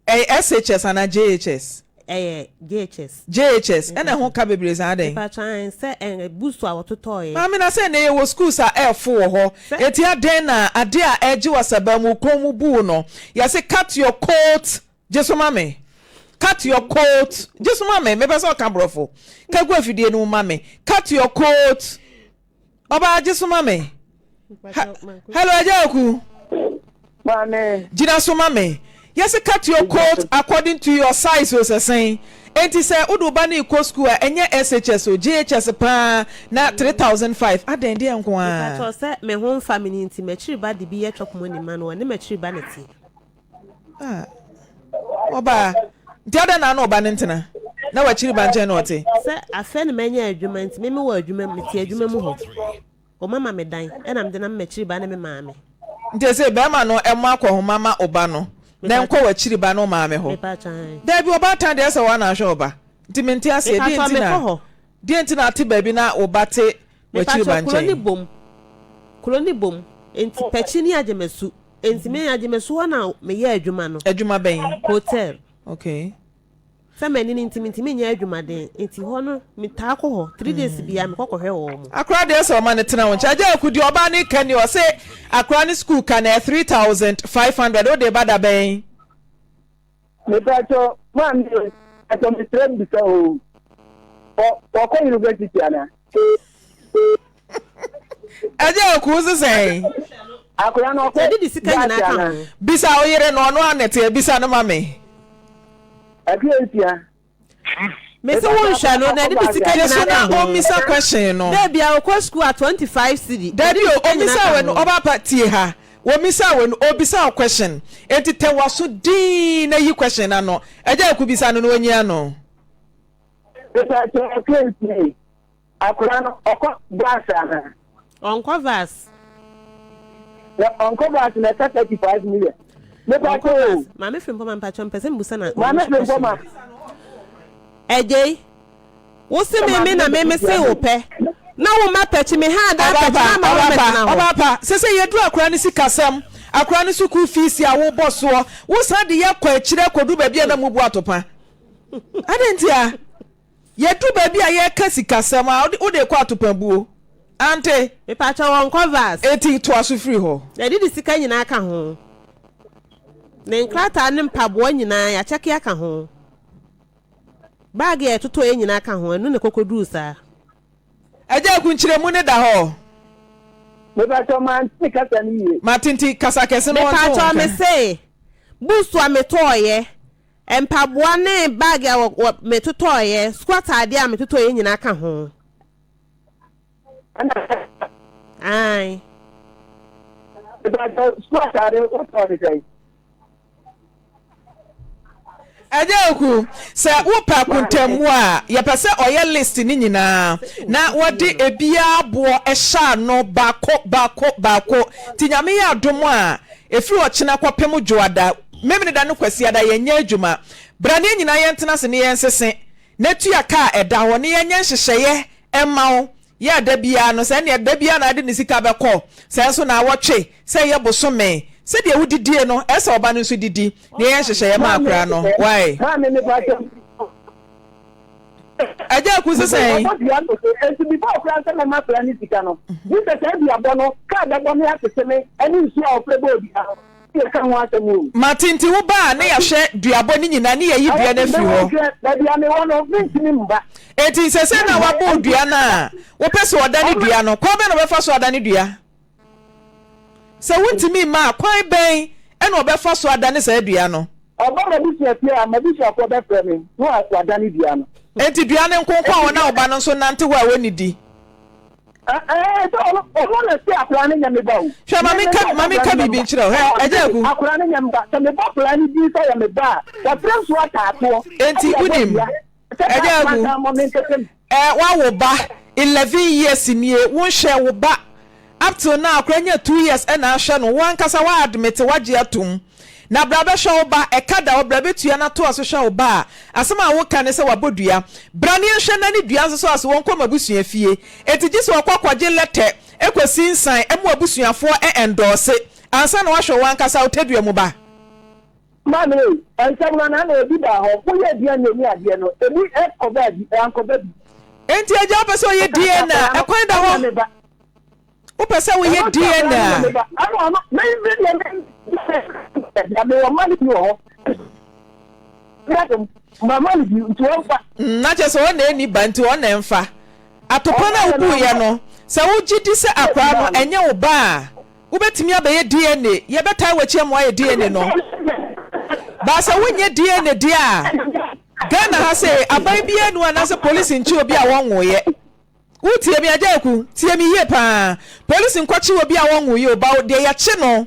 Ɛyɛ SHS anaa JHS? Ɛyɛ JHS. JHS, ɛna ɛho ka bebree saa adɛn? Mepakyɛ ae sɛ ɛɛ books a wɔtotɔɔeɛ. Maame na sɛ nnɛ yɛwɔ schools a ɛɛfo wɔ hɔ, enti adɛn na adeɛ a ɛɛgye w'asaba mu, wo kɔn mu bu wo no, yɛse cut your coat, gye so ma me, cut your coat, gye so ma me, mepɛ sɛ ɔka borɔfo, ka gu afidie no mu ma me, cut your coat. Ɔbaa gye so ma me. Hello Agya Aku. Maame. Gyina so ma me. Yɛse cut your coat according to your size o sɛ sɛn. Enti sɛ wode wo ba no rekɔ school a ɛnyɛ SHS o, JHS paa na 3005 adɛn deɛ nko ara. Mepakyɛw sɛ me ho nfa me no nti m'akyiri ba de bi yɛ chop money ma no ɔne m'akyiri ba na ɛteɛ. Ah, ɔbaa, nti adɛn na ano ɔba no ntena na wakyiri ba nkyɛn na ɔte? Sɛ afei na manya adwuma nti me mewɔ adwuma mete adwuma mu hɔ. Wɔama me dan ɛna mede nam m'akyiri ba ne me maame. Nti ɛsɛ bɛrima no ɛmɔ akɔhoma ma ɔba no na nkɔ w'akyiri ba ne wo maame hɔ. Daabi ɔbaatan deɛ ɛsɛ woa na ahwɛ ɔba. Nti mente aseɛ deɛ nti na deɛ nti na ate baabi na wo ba te w'akyiri ba Mepakyɛw kuro nkyɛn. ne bom kuro ne bom nti pɛkyi ne agyemasu nti me agyemasu hɔ na meyɛ adwuma no. Adwuma bɛn? Hotel. Okay. Sɛ m'ani no nti mentumi nyɛ adwumaden nti hɔ no metaa kɔ hɔ 3 days biara mekɔ kɔhwɛ wɔn. Akora deɛ sɛ ɔma no tena wo nkyɛn. Agya Aku deɛ ɔbaa no reka nie ɔse akora no school ka no ɛyɛ 3500 wode ba da bɛn? Mepakyɛw maame o, mepakyɛw mesrɛ bisa o, wɔ wɔkɔ university ana? Ɛgya aku wo sesɛn? Akora no ɔkɔ Yɛde de sika vaase nyinaa ka ana? ho. Bisa wo yere no ɔno ara na ɛteɛ bisa no ma me. Ɛdeɛ ntia? Mese wo nhwɛ no na ɛde de sika Gye so nyinaa na ka ho. ɔmmisa question no. Dɛ bia ɔkɔ school a 25 cedi. Yɛde Dabi de o, sika nyinaa ɔmmisa ka wei no, ho. ɔba pa tie ha. Wɔmmisa wei no, ɔrebisa wo question. Enti tɛ w'aso dinn na yi question no ano. Agya Aku bisa no na ɔnyi ano. Mepakyɛw ɛdeɛ ntie? Akora no ɔkɔ bus anaa? Ɔnkɔ vas. Na ɔnkɔ bus na ɛka 35 million. Ɔnkɔ Mepakyɛw vas. o. Maame Frimpɔma mpakyɛw mpɛ sɛ mebusa na Maame Frimpɔma. Agyei, wo se me me na me me se wo pɛ na wo ma pɛkyi me ha adan pɛkyi na ama wo mɛtena hɔ. Ɔbaapa, sese yɛduru akora no sikasɛm, akora no sukuu fees a wobɔ soɔ, wosan de yɛ kɔ akyire akɔduru baabi a na mubu atopa. Adɛn ntia? Yɛduru baabi a yɛreka sikasɛm a, wode rekɔ atopabuo. Ante? Mepakyɛw wɔnkɔ vas. Enti toa so firi hɔ. Yɛde ne sika nyinaa ka ho. Ne nkrataa ne mpaboa nyinaa yɛakyɛke aka ho. Baage a yɛtotɔeɛ nyinaa ka ho. Ɛno na ɛkɔkɔduruu saa. Agya Aku, nkyerɛmu no da hɔ. Mepakyɛw mante ne kasa no yie. Mate nti kasa kɛse na wɔnte wo nka. Mepakyɛw mese books a metɔeɛ Mpaboa ne bag a wɔ wɔ metotɔeɛ, sukuu ataadeɛ a metotɔeɛ nyinaa ka ho. Ɛna. Ae. Mepakyɛw, sukuu ataade wotɔɔ ne sɛn? Agya Aku, sɛ wopɛ akontamu a, yɛpɛ sɛ ɔyɛ list no nyinaa na wɔde ebiara boɔ hyɛ ano baako baako baako. Nti Nyame yɛ adom a, Ɛfiri ɔkyena kɔpem Dwoada, Memeneda ne Kwasiada yɛnyɛ adwuma. Bra na yɛn nyinaa yɛntena ase na yɛnsese, na tua ka a ɛda hɔ na yɛnyɛ nhyehyɛeɛ mma wo. Yɛ a da biara no, sɛ ɛnneɛ da biara na wode ne sika bɛkɔ, sɛ nso naawɔtwe, sɛ ɛyɛ bosome, sɛdeɛ wodidie no, ɛsɛ sɛ ɔba no nso didi, na yɛyɛ nhyehyɛeɛ ma akwadaa no. Wai? Maame, mepakyɛw. Agya Aku se sɛn? Wɔbɔ dua no so. Enti before koraa sɛ mɛma akwadaa no sika no, gye sɛ saa duabɔ no, kaa bɛbɔ me atete me, ɛne nsuo a wɔfrɛ bɔɔ dua no, ne yɛka ho asɛm o. Mate, nti wo ba a ne yɛahwɛ duabɔ no nyinaa ne yɛayi dua no afiri hɔ. Hwɛ, baabi a mewɔ no, mentumi mma. Enti sɛsɛɛ na wabɔ wo dua no a, wopɛ sɛ ɔdane dua no, kwan bɛn na ɔbɛfa so adane dua? Sɛ wontumi mma a, kwan bɛn na ɔbɛfa so adane saa dua no? Ɔba m'abusua fie a, m'abusuafoɔ bɛfrɛ me na wadane dua no. Enti dua no nko nko a ɔne wo ba no nso nante hɔ a wɔnnidi? Ɛɛ, sɛ ɔno, ɔno na se akwadaa no nyɛ me ba o. Hwɛ, ma menka, ma menka biribi nkyerɛ wo. Hwɛ, Agya Aku. Akwadaa no nyɛ me ba. Sɛ mebɔ akwadaa no din sɛ ɔyɛ me ba a, wɔfrɛ nso ataatoɔ. Enti wonim, Agya Aku, eh, woawo ba 11 years nie, wonhwɛɛ wo ba up till now, akora nya 2 years ɛna ahwɛ no, wo ankasa wo admit, woagye atom. Na bra bɛhwɛ wo ba, ɛka da hɔ, bra bɛtua na toa so hwɛ wo ba a, asɛm a woka ne sɛ wabɔ dua. Bra ne yɛnhwɛ na ne dua nso so ase, wɔnkɔ m'abusua fie. Enti gye sɛ ɔkɔ kɔgye lɛtɛ kɔsi nsan ma w'abusuafoɔ ɛndɔɔse ansa na woahwɛ wo ankasa wo tadua mu ba. Maame ei, nsɛm no anaa na ebi baa hɔ, woyɛɛ DNA ne adeɛ no, ebi kɔbaa bi, ankɔba bi. Enti agya wopɛ sɛ ɔyɛ DNA a, ɛkwan da hɔ. Wopɛ sɛ woyɛ DNA a. Ɛna ɔno, me me deɛ me mewɔ mma no bi wɔ hɔ. Mama no bi nti ɔmfa. Na kyerɛ sɛ ɔna ɛnni ba nti ɔna ɛmfa. Atopa no a wobuiɛ no, sɛ wogye di sɛ akwadaa no ɛnyɛ wo ba a, Wobɛtumi abɛyɛ DNA, yɛbɛtaa w'akyi ama woayɛ DNA no. But sɛ wonyɛ DNA deɛ a, Ghana ha sei, aban biara nni hɔ anaasɛ polisi nkye obi a wɔnwoeɛ. Wotie me Agya Aku? Tie me yie paa. Polisi nkɔkye obi a wɔnwoeɛ o, but deɛ yɛkye no,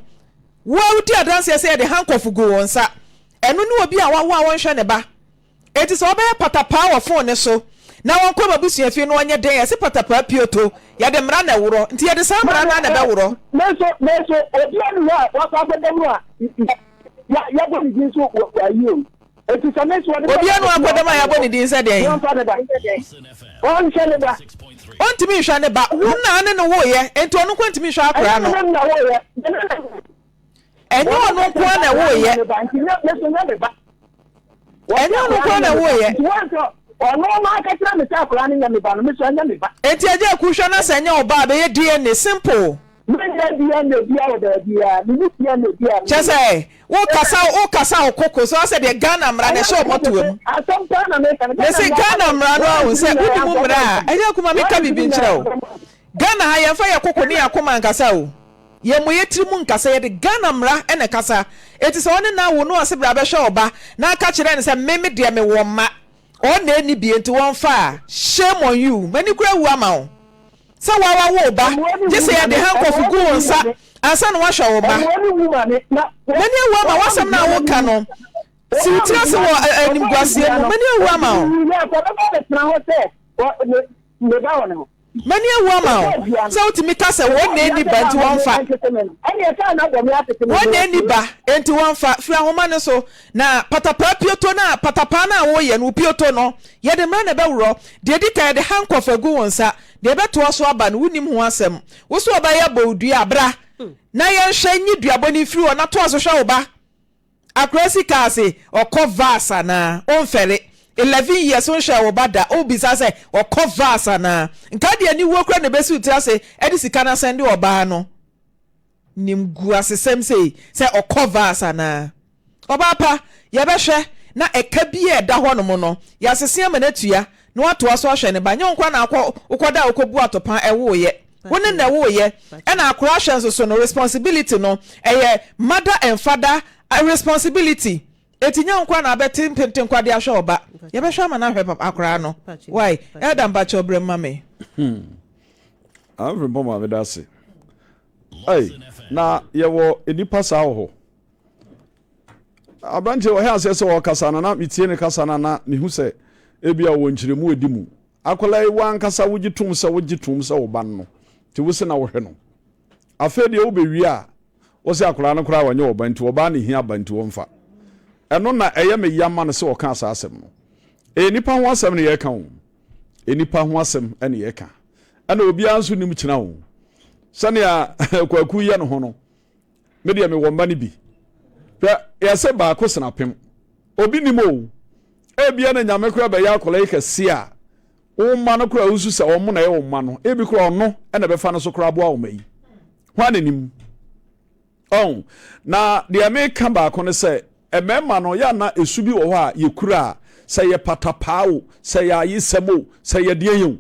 wo ara wodi adanseɛ sɛ yɛde handcuff gu wo nsa. Ɛno ne obi a wawo a wɔnhwɛ ne ba. Enti sɛ wɔbɛyɛ patapaa wɔ fon no so na wɔnkɔ m'abusuafie no ɔnyɛ dɛn? Yɛse patapaa pioto, yɛde mmara na ɛworɔ, nti yɛde saa mmara no ara na ɛbɛworɔ. Nanso, nanso obiara nni hɔ a wakɔ akɔda mu a yɛabɔ ne din so wɔ ayi o. Enti sɛ me nso wɔde Obiara nni hɔ akɔda mu a yɛabɔ ne din sɛ dɛn? Wɔmfa ne ba. Ɔnhwɛ ne ba. Ɔntumi nhwɛ ne ba. Wo na ne no woeɛ, enti ɔno nko ntumi nhwɛ akwadaa no. Ɛnyɛ me na woeɛ. Ɛnyɛ ɔno nko ara na ɛwoeɛ. Ɛnyɛ ɔno nko ara na ɛwoeɛ. Enti agya aku hwɛ na sɛ ɛnyɛ wo ba a bɛyɛ DNA simple. Kyɛ sɛ wo kasa wo kasa wo koko so asɛ deɛ Ghana mmara na ɛhyɛ ɔmɔtoa mu. Mese Ghana mmara no ahu sɛ wodi mu mmara a agya aku ma meka biribi nkyerɛ wo. Ghana ha yɛmfa yɛ koko ne yɛ akoma nkasa o. Yɛmmɔ yɛ tiri mu nkasa, yɛde Ghana mmara na ɛkasa. Enti sɛ ɔne no awo no ɔse bra bɛhwɛ ɔba na aka kyerɛ no sɛ me me deɛ mewɔ mma, ɔn na ɛnni bi enti wɔmfa a, shame on you. M'ani koraa awu ama wo sɛ woa wawo wo ba, gye sɛ yɛde handcuff gu wo nsa ansa na woahwɛ wo mma. M'ani awu ama wo asɛm no a woka no, si wo tiri ase wɔ animguaseɛ mu. M'ani awu ama wo. M'ani awu ama wo sɛ wotumi ka sɛ wɔn na ɛnni ba nti wɔmfa. Wɔn na ɛnni ba nti wɔmfa. Firi ahoma no so. Na patapaa pioto no a patapaa no a woyɛ no, wo pioto no, yɛde mmara na ɛbɛworɔ. Deɛ ɛdi kan, yɛde handcuff agu wo nsa. Deɛ ɛbɛtoa so aba no, wonnim ho asɛm. Wo so ɔbaa yi abɔ wo dua a, bra na yɛnhwɛ nyi duabɔ no mfiri hɔ na toa so hwɛ wo ba. Akora si kaa se ɔkɔ vas anaa? Wonfɛre. 11 years wonhwɛɛ wo ba da wobisa sɛ ɔkɔ vas anaa? Nka deɛ aniwuo koraa na ɛbɛsi wo tiri ase de sika no asɛnde ɔbaa no. Nimguasesɛm sei sɛ ɔkɔ vas anaa? Ɔbaa pa, yɛbɛhwɛ na ɛka bi a ɛda hɔnom no yɛasese ama no atua na watoa so ahwɛ ne ba. Nyɛ wo nkoa na akɔ wokɔda a wokɔbu atopa ɛwoeɛ. Wo ne na ɛwoeɛ. Ɛna akora ahwɛ nso so no responsibility no ɛyɛ mother and father responsibility. Enti nyɛ wo nkoa na abɛte mpentenkwa de ahwɛ ɔba. Yɛbɛhwɛ ama no ahwɛ papa akoraa no. Wai? Elder mpakyɛw brɛ mu ma me. Hmm. Amfiri mpɔ maame da ase. Ei, na yɛwɔ nnipa saa wɔ hɔ. Aberanteɛ ɔhɛ aseɛ sɛ ɔrekasa no na metie ne kasa no na mehu sɛ ebia ɔwɔ nkyerɛmu ɛdi mu. Akwadaa yi w'ankasa wogye tom sɛ wogye tom sɛ wo ba no no nti wo se na wohwɛ no. Afei deɛ wobɛwie a wo se akwadaa no koraa ɔnyɛ ɔba nti ɔbaa na ɛhia ba nti ɔmfa. Ɛno na ɛyɛ me ya ma no sɛ ɔkaa saa asɛm no. Ɛyɛ nnipa ho asɛm na yɛreka o. Nnipa ho asɛm na yɛreka. Ɛna obiara nso nim kyena o. Sɛnea Kwaku yɛ ne ho no, Me deɛ mewɔ mma no bi. Hwɛ, yɛse baako sene apem. Obi nim o. Ebia na Nyame koraa bɛyɛ akwadaa yi kɛse a. Wo mma no koraa a wusu sɛ wɔn na ɛyɛ wo mma no, ebi koraa ɔno na ɛbɛfa no so koraa aboa wo mma yi. Hwan na nim? Ɔn, na deɛ meka baako ne sɛ, mmarima no, yɛ na esu bi wɔ hɔ a yɛkura a, sɛ yɛ patapaa o, sɛ yɛ ayesɛm o, sɛ yɛ deɛn o,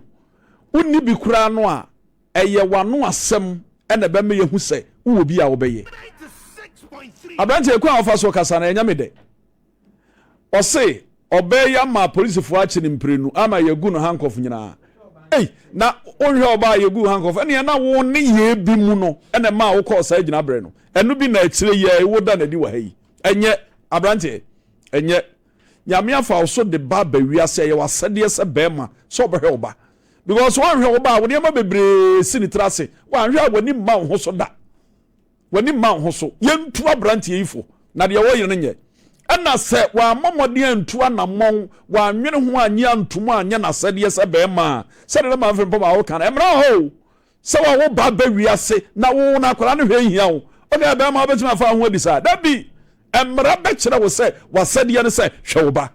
wonni bi koraa no a, ɛyɛ w'ano asɛm na ɛbɛma yɛahu sɛ wowɔ bi a wobɛyɛ. Aberanteɛ, kwan a wofa so kasa no, ɛnyɛ me dɛ. Ɔse ɔbaa yi ama apolisifoɔ akye no mprenu ama yɛagu no handcuff nyinaa. Ei, na wonhwɛ ɔbaa a yɛgu handcuff ɛneɛ na wo ne yɛɛ bi mu no ɛna ɛmaa wokɔɔ saa gyinaberɛ no. Ɛno bi na akyire yi a woda no adi wɔ ha yi. Ɛnyɛ, aberanteɛ, ɛnyɛ. Nyame afa wo so de ba aba wiase, ɛyɛ w'asɛdeɛ sɛ bɛɛma sɛ wobɛhwɛ wo ba. Because woanhwɛ wo ba a, wo nneɛma bebree si ne tiri ase. Woanhwɛ a w'ani mma wo ho so da. W'ani mma wo ho so. Yɛntu aberanteɛ yi fo, na deɛ ɔreyɛ no nyɛ. Ɛna sɛ wammɔ mmɔden antu anammɔn, wannwene ho annye antom anyɛ n'asɛdeɛ sɛ barima a, sɛdeɛ na Maame Frimpong ma woka no, mmara wɔ hɔ o, sɛ wawo ba aba wiase na wo no akwadaa no hwɛ nhia wo. Okay, barima wobɛtumi afa wo ho adi saa? Dabi! Mmara bɛkyerɛ wo sɛ w'asɛdeɛ ne sɛ hwɛ wo ba.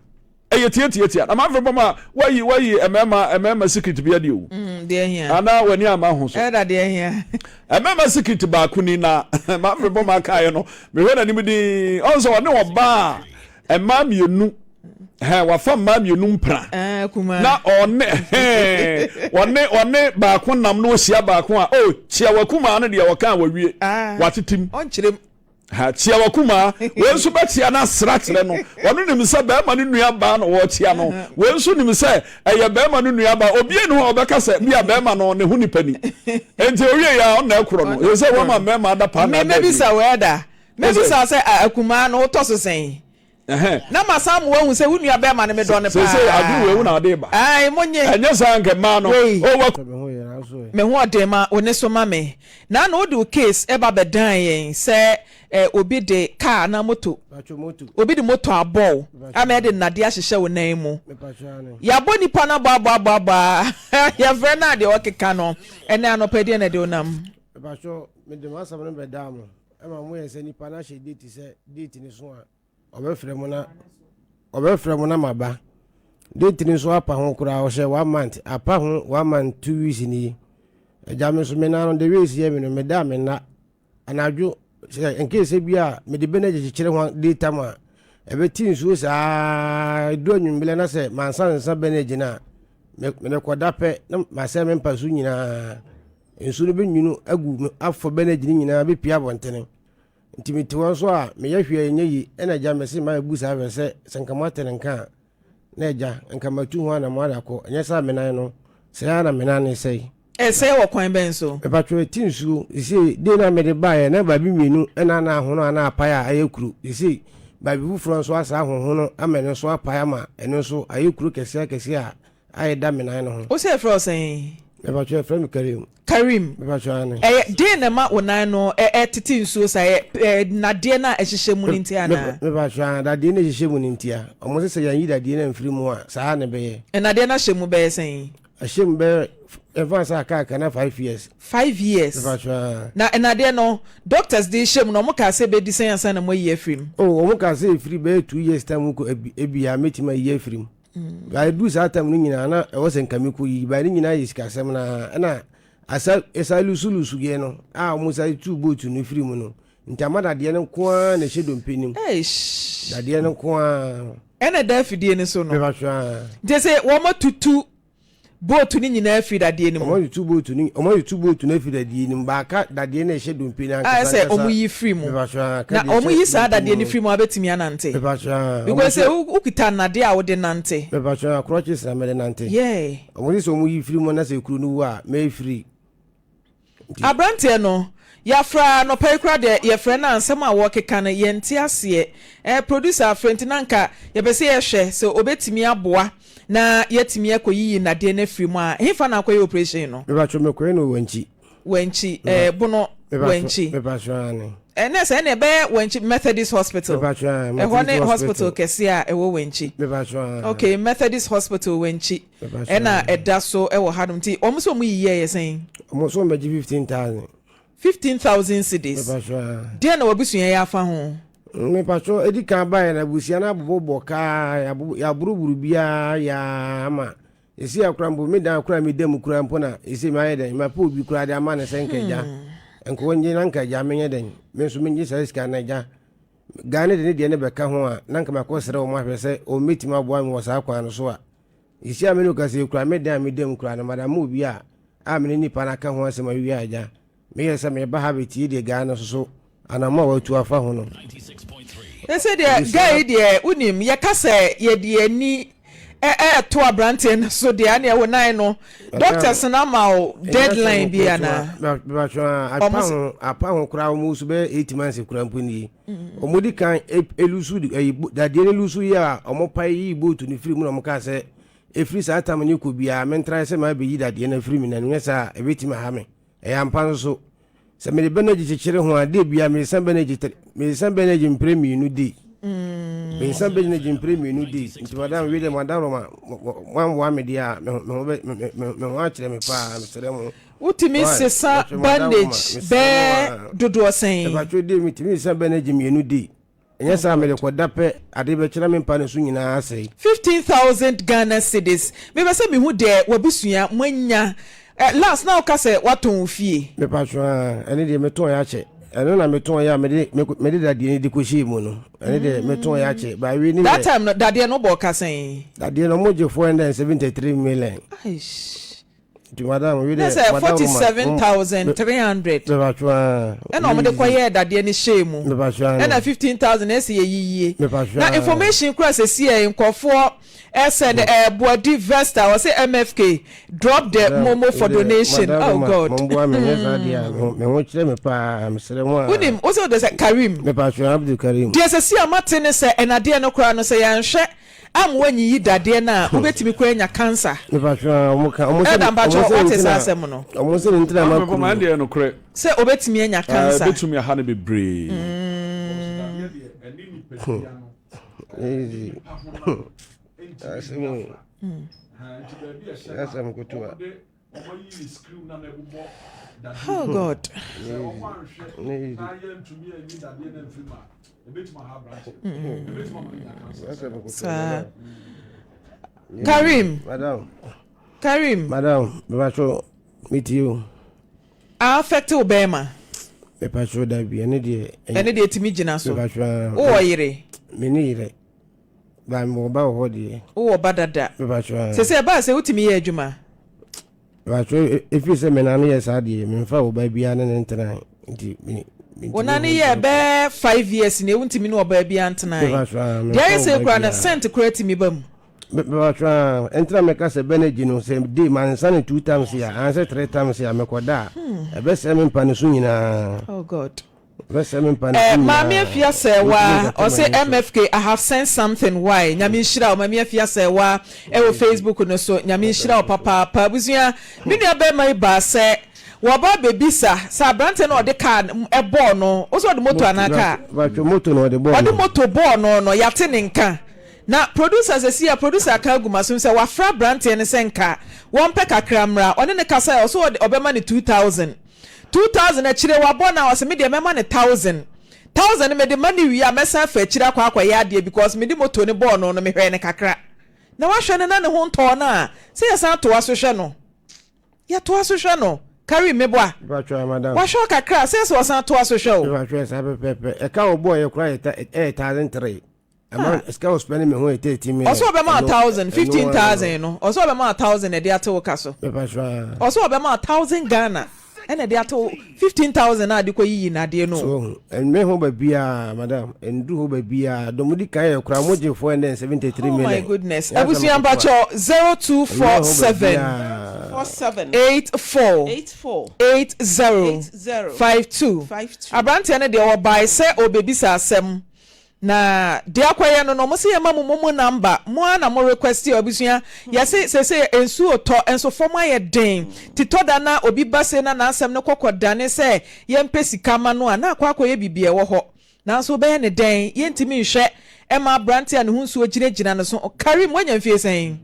Ɛyɛ tiatiatia. Na manfrɛ bɔm a wayi wayi mmarima mmarima secret bi adi o. Mm, deɛ hia. Ana w'ani ama ho so. Ɛda deɛ hia. Mmarima secret baako ni na manfrɛ bɔm akaeɛ no mehwɛ n'anim din ɔn sɛ ɔne ɔbaa mmaa mmienu hɛn wafa mmaa mmienu mpena eh, na ɔne hɛn ɔne ɔne baako nam na ɔhyia baako a o kyia wakumaa no deɛ ɔka a wawie ah, watetem. Ɔnkyerɛm. Ha, kyia w'akumaa. Wei nso bɛkyia no asra kyerɛ no. Ɔno nim sɛ bɛrima no nua baa na wɔrekyia no. Wei nso nim sɛ ɛyɛ bɛrima no nua baa. Obiara ni hɔ a ɔbɛka sɛ bia bɛrima no ne ho nipa ni. Enti owie yɛ a ɔna ɛkorɔ no. Ɛsɛ sɛ wɔma mmarima ada paa na ada adi. Mebisa wo ɛda. Mebisa sɛ akumaa no wotɔ so sɛn? Na masan ma woahu sɛ wo nua bɛrima no medɔ no paa. Seesei adwene wei wo na ade ba. Ae, monye. Ɛnyɛ saa anka mmaa no. Wei. Oh, wa. Me ho ɔden ma wo ne so ma me. Na na wode wo case ba bɛdan yɛn sɛ eh, obi de car anaa moto, obi de moto abɔ wo ama ɛde nnadeɛ ahyehyɛ wo nan mu. Yɛabɔ nipa no abɔ abɔ abɔ abɔ a yɛfrɛ no a deɛ ɔkeka no ɛnɛ anɔpa deɛ na ɛde wo nam. Mepakyɛw, mede m'asɛm no bɛdaa mo. Ɛma moyɛ sɛ nipa no ahyɛ date sɛ date no so a ɔbɛfrɛ mo na ɔbɛfrɛ mo na maba. Date no nso apa ho koraa ɔhyɛ one month apa ho one month 2 weeks ni. Agya me nso me nan no the way esi yɛ me no meda a menna anadwo sɛ nkee sɛ bi a mede bɛ no akyekyere ho daytime a ɛbɛte nsuo saa ɛdu anwummerɛ na sɛ mansa nsa bɛ no agyina a mekɔda pɛ na masɛ me mpa so nyinaa. Nsu no bɛnwunu agu me afɔ bɛnɛgye no nyinaa bɛpue abɔntene. Nti mete hɔ nso a, meyɛ hwee a ɛnyɛ yie. Ɛna agya mese mayɛ saa hwɛ sɛ, sɛ nka moate ne nka a, na agya, nka matu ho anamɔ de akɔ. Ɛnyɛ saa a me nan no, sɛe ara na me nan no resɛe. Ɛsɛe wɔ kwan bɛn so? Mepatwɔ ɛte nsuo. Seesei, dei no a mede baeɛ, na baabi mmienu na na ahono a na apae a ayɛ kuro. Seesei, baabi foforɔ nso asaa ahohono ama ɛno nso apae ama ɛno nso ayɛ kuro kɛseɛ akɛseɛ a Ayɛ da me nan no ho. Wo sɛ yɛfrɛ wo sɛn? Mepatwɔ yɛfrɛ me Karim. Karim. Mepatwɔ aane. Ɛyɛ den na ɛma wo nan no ɛtete nsuo saa ɛyɛ ɛɛ nnadeɛ no a ɛhyehyɛ mu no nti anaa? Mepatwɔ aane dadeɛ no a ɛhyehyɛ mu no nti a. Wɔn se sɛ yɛanyi dadeɛ no amfiri mu a saa na ɛbɛyɛ. Nnadeɛ no ahyɛ mu bɛyɛ sɛn? Ahyɛ mu bɛyɛ yɛmfa no sɛ aka aka na 5 years. 5 years? Mepatwɔ aane. Na nnadeɛ no doctors de rehyɛ mu no wɔn kaa sɛ ɛbɛdi sɛn ansa na moayi afiri mu? Oh wɔn kaa sɛ ɛfiri bɛyɛ 2 years time kɔ ebia mɛtumi ayi afiri mu. Ba edu saa tam no nyinaa na ɛwɔ sɛ nka mekɔ yi ba ne nyinaa yɛ sikasɛm na ɛna asa ɛsa lusulusu yɛ no a wɔn sa tu boat no firi mu no nti ama dadeɛ no nko ara na ɛhyɛ dompe no mu dadeɛ no nko ara ɛna ɛda afidie no so no bɛba ara nti sɛ wɔn atutu boat no nyinaa firi dadeɛ no mu wɔn atutu boat no wɔn atutu boat no afiri dadeɛ no mu baaka dadeɛ no ɛhyɛ dompe no ankasa a ɛsɛ wɔn yi firi mu na wɔn yi saa dadeɛ no firi mu abɛtumi anante because sɛ wokita nnadeɛ a wode nante. Mepatwa crutches na mede nante. Yeah. Wɔn sɛ wɔn yi firi mu na sɛ kuro no wu a mɛyɛ firi. Aberanteɛ no, yɛafra anɔpa yi koraa deɛ yɛfrɛ no a nsɛm a wɔrekeka no yɛnte aseɛ. Eh, producer afrɛ nti na anka yɛpɛ sɛ yɛhwɛ sɛ ɔbɛtumi aboa na yɛatumi akɔyiyi nnadeɛ no afiri mu a. Hefa na akɔyɛ operation no? Mepatwo mekɔyɛ no wɔ Wankyi. Wankyi, eh, Bono Wankyi. Mepatwo aane. Ɛnɛ sɛ ɛnna ɛbɛyɛ Wankyi Methodist Hospital. Mepatwo aane, Ɛhɔ ne Methodist hospital Hospital. kɛseɛ a ɛwɔ Wankyi. Mepatwo aane. Okay, Methodist Hospital Wankyi. Ɛna ɛda so wɔ hanom nti wɔn sɛ wɔn yiyi ɛyɛ sɛn? Wɔn sɛ wɔn bɛgye 15,000. 15,000 cedis. Deɛ na wabusua yɛ afa ho? Mepatro edi kan baeɛ na abusua no abobɔbɔ kaa yɛaboroboro biara yaa ama. Seesei a koraa mpo, me dan koraa a meda mu koraa mpo na seesei mayɛ dɛn, mapɛ obi koraa de ama no sɛ nka agya, nka ɔngye na nka agya menyɛ dɛn, me nso mengye saa sika no agya. Guy no de ne deɛ no bɛka ho a, na nka makɔsrɛ wɔn ahwɛ sɛ wɔbɛtumi aboa me wɔ saa kwan no so a. Seesei a me ne wo kasa yi koraa, me dan a meda mu koraa no, madam ma obi a a me ne nipa no aka ho asɛm awie a agya, Meyɛ sɛ meba ha bɛtie deɛ guy no soso anamɔ a watu afa ho no. Sɛ deɛ guy yi deɛ wonim yɛka sɛ yɛde ani ɛɛto aberanteɛ no so deɛ aneɛ wo nan no doctors no ama wo deadline bi anaa? Apa ho apa ho koraa wɔn so bɛyɛ 8 months koraa mpo nie. Wɔn di kan elusu ɛyi dadeɛ no lusu yi a wɔn pa yi boat no firi mu na wɔn kaa sɛ efiri saa tam no kɔ biara mentra sɛ maa bɛyi dadeɛ no afiri mi na nyɛ saa ebetumi aha me. Ɛyɛ ampa nso so, sɛ mede bandage kyekyere ho a, day biara mesesa bandage tre, mesesa bandage mprɛ mmienu day. Mesesa bandage mprɛ mmienu day. Nti madam, wei deɛ madam Roma, moamboa me deɛ a, me ho, me ho bɛ, me, me, me ho akyerɛ me paa, mesrɛ mo. Wotumi sesa bandage bɛɛ dodoɔ sɛn? Ɛbatwo day, metumi sesa bandage mmienu day. Ɛnyɛ saa a mede kɔda pɛ, ade bɛkyena me mpa no so nyinaa asɛe. 15,000 Ghana cedis. Mepɛ sɛ mehu deɛ w'abusua moanya. Eh, last na woka sɛ woatɔn wo fie. Mepatwo aa, ɛno deɛ metɔn yɛ akyɛ. Ɛno na metɔn yɛ a mede mede dadeɛ no de kɔhyɛɛ mu no. Ɛno deɛ metɔn yɛ akyɛ. But wei ne That deɛ. time no, dadeɛ no wobɔɔ ka sɛn? Dadeɛ no wɔgye 473 million. Eish. Nti madam wi Na deɛ sɛ madam 47,300 mepatwo aa. ɛna wɔn de kɔyɛɛ dadeɛ no hyɛɛ mu. Mepatwo aa. Ɛna 15,000 na ɛsɛ yɛ yiyie. Mepatwo Na aa. information kura sɛ si ɛ nkurɔfoɔ ɛsɛ de ɛ Boadi Vesta ɔsɛ MFK drop the momo for donation oh God. Mo mboa me nyɛ saa deɛ a me ho me ho kyerɛ me paa mesrɛ mo aa. Wonim wosɛ wode sɛ Karim. Mepatwo Abdul Karim. Deɛ sɛ si a mate ne sɛ ɛnadeɛ no koraa no sɛ yɛanhwɛ Am woanyiyi dadeɛ no a wobɛtumi koraa anya cancer. Elder mpakyɛw woate saa asɛm no? Maame Papa ɛndeɛ ɛyɛ nokorɛ. Sɛ obɛtumi anya cancer. Ɛbɛtumi aha no bebree. Oh God. Saa. Karim. Madam. Karim. Madam, mepacho metie o. A affect wo bɛrima. Mepacho da bi ɛne deɛ. Ɛne deɛ tumi gyina so. Mepacho. Wowɔ yere. Me ne yere. Ba mewɔ ba wɔ hɔ deɛ. Wowɔ ba dada. Mepacho a. Sɛ sɛ ɛbaa sɛ wotumi yɛ adwuma. Mepacho efiri sɛ me nane yɛ saa deɛ memfa wɔ ba biara ne ne ntena nti me. Wo nane yɛ bɛɛ 5 years ne wontumi ne ɔbaa biara ntena. Mepacho a. Deɛ ayɛ sɛ kura no sent kura tumi ba mu. Mepacho a ɛntena mɛka sɛ bɛnɛgye no sɛ day mansa ne two times a ansɛ three times a mekɔda a ɛbɛsɛe me mpa no so nyinaa. Oh God. Eh, Maame Afia Sɛɛwa, ɔse MFK, I have sent something, why? Nyame nhyira wo, Maame Afia Sɛɛwa, ɛwɔ Facebook no so, Nyame nhyira wo papaapa. Abusua, me nua bɛrima yi baa sɛ, wɔba abɛbisa sɛ aberanteɛ no a ɔde kaa ɛbɔɔ no, wo sɛ ɔde moto anaa kaa? Moto na ɔde bɔɔ no. Ɔde moto bɔɔ no no, yɛate ne nka. Na producer sɛsi a, producer aka agu m'asom sɛ wafrɛ aberanteɛ no sɛ nka wɔmpɛ kakra mmra. Ɔne no kasaeɛ, ɔse ɔbɛma no 2000. 2000 akyire wabɔ no a ɔse medeɛ mɛma no thousand thousand no mede ma no wie a mɛsan afa akyire akɔ akɔyɛ adeɛ because mede moto no bɔɔ no no mehwɛɛ no kakra na wahwɛ no na ne ho ntɔɔ no a sɛ yɛsan toa so hwɛ no yɛtoa so hwɛ no Karim meboa wahwɛ wo kakra sɛ sɛ ɔsan toa so hwɛ o. Mepatwa saa pɛpɛpɛ ɛka ɔbɔɔ yɛ koraa yɛ 1003. Ɛma sika wɔ spending me ho yɛ 13 million. Ɔsɛ ɔbɛma 1000, 15,000 no ɔsɛ ɔbɛma 1000 ɛde ate wo ka so. Ɔsɛ ɔbɛma 1000 Ghana ɛna ɛde ate wo 15,000 a de kɔ yiyi nadeɛ no. So ɛnme ho baabiara madam ɛndu hɔ baabiara dɔm di kan yɛ koraa mo gye 473 million. Oh my goodness abusua mpakyɛ 0247 84 80 52 aberanteɛ no deɛ ɔbae sɛ ɔbɛbisa asɛm. Na deɛ akɔyɛ no no ɔmo se yɛma mo momo number, mo ara na mo request abusua, yɛse seesei nsuo tɔ nso fam ayɛ den nti tɔ da na obi ba sei na n'asɛm no kɔkɔ dane sɛ yɛmpɛ sika ma no a na akɔ akɔyɛ biribi a ɛwɔ hɔ nanso wobɛyɛ no dɛn yɛntumi nhwɛ mma aberante a ne ho nsuo gyinagyina no so. Karim woanya mfie sɛn?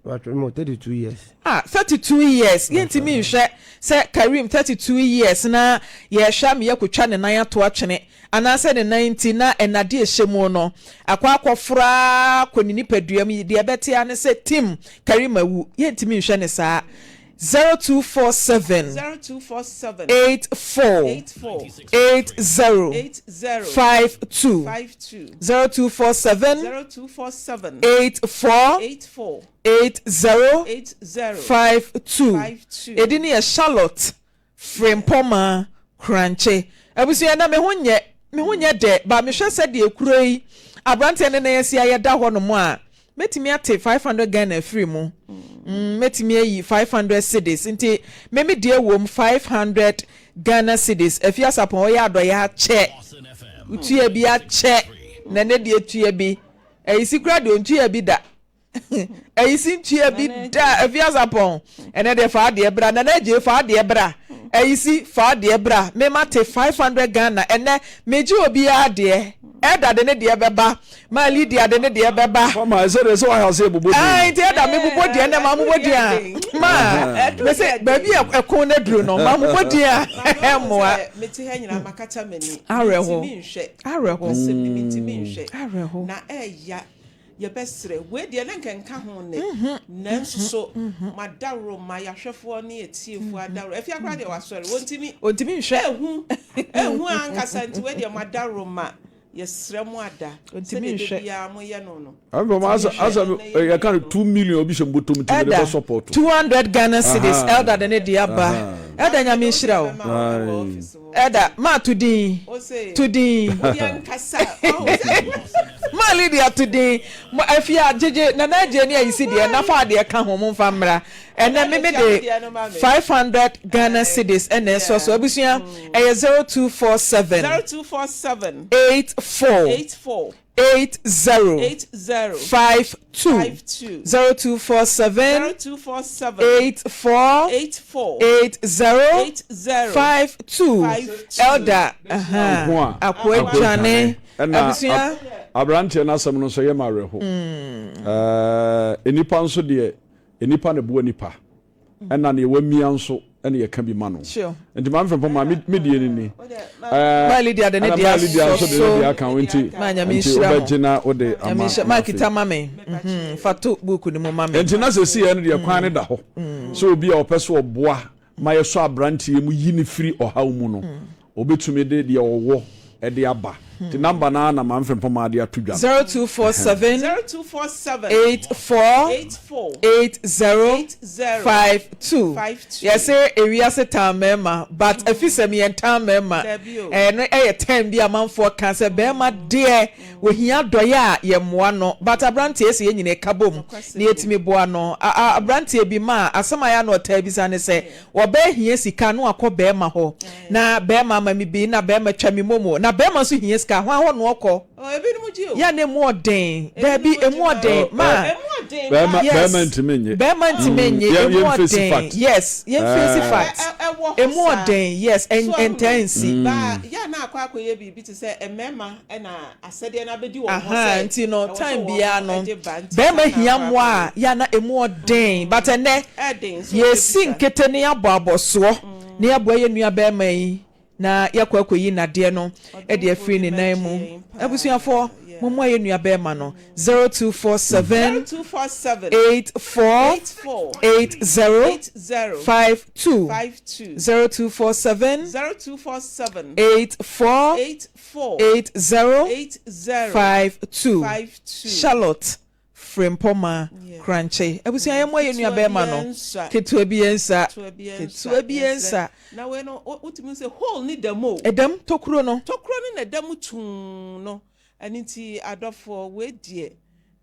Mepakyɛw mewɔ 32 years. Ah 32 years yɛntumi nhwɛ sɛ Kareem 32 years na yɛhwɛ ama yɛakɔtwa ne nan ato atwene anaasɛ ne nan nti na nnade a ɛhyɛ mu no akɔ akɔforo ara kɔ ne nipadua mu deɛ ɛbɛte ara ne sɛ tim Kareem awu yɛntumi nhwɛ no saa 0247 84 80 52 0247 84 80 52 Edin no yɛ Charlotte Frimpongmaa Korankye. Abusua ɛnɛ me ho nyɛ me ho nyɛ dɛ but mehwɛ sɛdeɛ kuro yi abranteɛ ne nan asi ayɛ da hɔ nom a mɛtumi ate 500 Ghana afiri mu mm, mɛtumi ayi 500 cedis nti me me deɛ wom 500 Ghana cedis Afie Asapɔn ɔyɛ adɔeɛ akyɛ wotua bi akyɛ na ɛnɛ deɛ tua bi ayisi koraa deɛ ɔntua bi da Ayisi ntua bi da Afie Asapɔn ɛnɛ deɛ fa adeɛ bra Nana Agyei fa adeɛ bra Ayisi fa adeɛ bra me ma te 500 Ghana ɛnɛ megye obiara adeɛ Elder de ne deɛ bɛba Ma Lydia de ne deɛ bɛba. Mama ɛsɛ deɛ sɛ wahwɛ ase bobɔ din. Ayi nti ɛda me bobɔ din ɛnɛ ma mobɔ din a ma me se baabi a ɛko no aduru no ma mobɔ din a ɛmmoa. Mete ha nyinaa makata m'ani. Awerɛho. Mentumi nhwɛ. Awerɛho. Asɛm ni mentumi nhwɛ. Awerɛho. Na ɛya yɛbɛsrɛ wei deɛ na nka nka ho nnɛ nanso so madaworo ma yɛahwɛfoɔ ne atiefoɔ adaworo afia koraa deɛ wasɔre wɔntumi Ɔntumi nhwɛ. ehu ehu ankasa nti wei deɛ madaworo ma Yɛsrɛ mo ada Ɔntumi sɛdeɛ da nhwɛ. biara moyɛ no no. Ɛnfam asa asa yɛ ka no 2 million obi hyɛ mbɔtɔm ti mede Elder, bɛ support. 200 Ghana cedis Elder de ne deɛ aba. Elder Nyame nhyira wo. Elder, ma to din, to din. Ma Lydia to din. Mo afie a gyegye Nana Adjei ne Ayisi deɛ na fa adeɛ ka ho momfa mmra. Ɛnɛ me me de 500 Ghana cedis ɛna ɛsɔ so. Abusua ɛyɛ 0247 84 80 52 0247 84 80 52 Elder Nko a Akoa Dwane ɛna abusua. Aberanteɛ no asɛm no nso yɛ ma awerɛho. Ɛɛ nipa nso deɛ nipa na boa nipa ɛna neɛ wamia nso ɛna yɛka bi ma no. Nti maame Frimpong ma me deɛ ni ni. Ɛɛ Maa Lydia de ne ɛna deɛ maa Lydia asɔ nso de ne so. deɛ aka ho nti Maa Nyame nti nhyira mo. wobɛgye na wode Nyame ama nhyira. Maa na kita afei. ma me. Mhm, Fa to book no mu ma me. Nti na sɛsi yɛ no deɛ kwan no da hɔ sɛ obi a ɔpɛ sɛ ɔboa ma yɛsɔ aberanteɛ mu yi no firi ɔhaw mu no ɔbɛtumi de deɛ ɔwɔ de aba. Nti number no ara na Maame Frimpong maa de ato dwa no. 0247 84 80 52 Yɛse ewiase tan mmarima but afisɛm yɛntan mmarima. Ɛno yɛ term bi a amanfoɔ ka sɛ barima deɛ ohia adɔeɛ a yɛmmoa no but aberanteɛ sɛ yɛn nyinaa ka bom na yɛtumi boa no. Aberanteɛ bi maa asɛm a ɛyɛ a na ɔtaa bisa ne sɛ Ɔbaa hia sika na wakɔ bɛɛma hɔ na bɛɛma ama me bi na bɛɛma twa me momo na bɛɛma nso hia sika hwan hɔ na ɔkɔ yɛ na emu ɔden daabi emu ɔden ma yes bɛɛma ntumi nye emu ɔden yes yɛn face fact emu ɔden yes ɛntaa nsi. Yɛ na akɔ akɔyɛ biribi te sɛ mmarima na asɛdeɛ no abɛdi wɔn hɔ Ahaa sɛ nti no ɛwɔ sɛ time wɔn biara no de ba nti bɛɛma saa na hia akɔ mmoa akɔyɛ. a yɛ a na emu ɔden but ɛnɛ Ɛden sɛ yɛsi ɔbɛbisa. nkete na yɛabɔ abɔsoɔ na yɛaboa yɛn nua bɛɛma yi na yɛakɔ akɔyi nnadeɛ no de Ɔdomfoɔ afiri bi ne nan bɛgye mu. yɛn paa Abusuafoɔ yeah. mommoa yɛn nua bɛɛma no 0247 0247 84 84 80 80 52 52 0247 0247 84 84 80 80 52 52. Charlotte Frimpoma Yeah. Krankye abusua yɛn mmoa yɛn nua Ketewa bɛrima biara no nsua. ketewa bi yɛn nsa Ketewa biara ketewa nsua. bi yɛn Yɛsrɛ. nsa Na wei no wotumi sɛ hole ne da mu o. Ɛdam tokuro no. Tokuro no na ɛda mu tumm no. Ɛno nti adɔfoɔ wei deɛ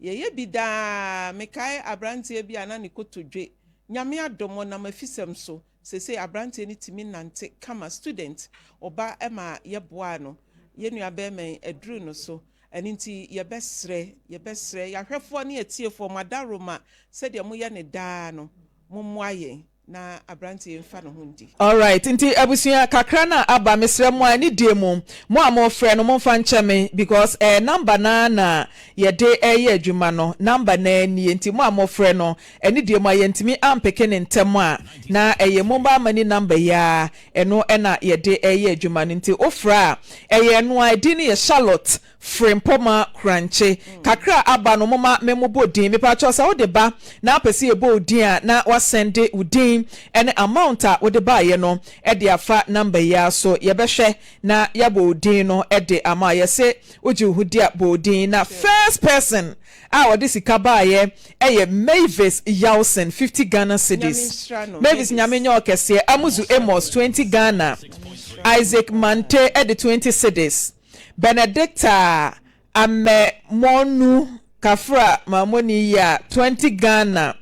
yɛyɛ bi daa. Mekae abranteɛ bi a na ne kotodwe Nyame adom ɔnam afisɛm so seesei abranteɛ no tumi nante kama student ɔba ma yɛboaa no yɛn nua barima yi aduru no so ɛno nti yɛbɛsrɛ yɛbɛsrɛ yɛahwɛfoɔ ne atiefoɔ mo adaworoma sɛdeɛ moyɛ no daa no mommoa yɛn. Na abranteɛ yi nfa ne ho ndi. Alright nti abusua kakra no a aba mesrɛ mo a anidie mu mo a mofrɛ no momfa nkyɛ me because ɛyɛ number no ara na yɛde reyɛ adwuma no number no ara nie nti mo a mofrɛ no anidie mu a yɛntumi ampeke no ntɛm a na ɛyɛ mobile money number yi ara ɛno na yɛde reyɛ adwuma no nti wofrɛ a ɛyɛ ɛno ara edin no yɛ Charlotte Frimpoma Korankye. Kakra a aba no momma me mmobɔ din. Mepakyɛw sɛ wode ba na wopɛ sɛ yɛbɔ wo din a na woasɛnde wo din ne amount a wode baeɛ no de afa number yi ara so. Yɛbɛhwɛ na yɛabɔ wo din no de ama wo. Yɛse wogye wo ho di a bɔ wo din. Na first person a ɔde sika baeɛ yɛ Mavis Yawson, 50 Ghana cedis. Mavis Nyame nyɛ wo kɛseɛ. Amuzu Amos, 20 Ghana. Isaac Mante de 20 cedis. Benedicta Amemonu Kafra Mamoni yi a 20 Ghana,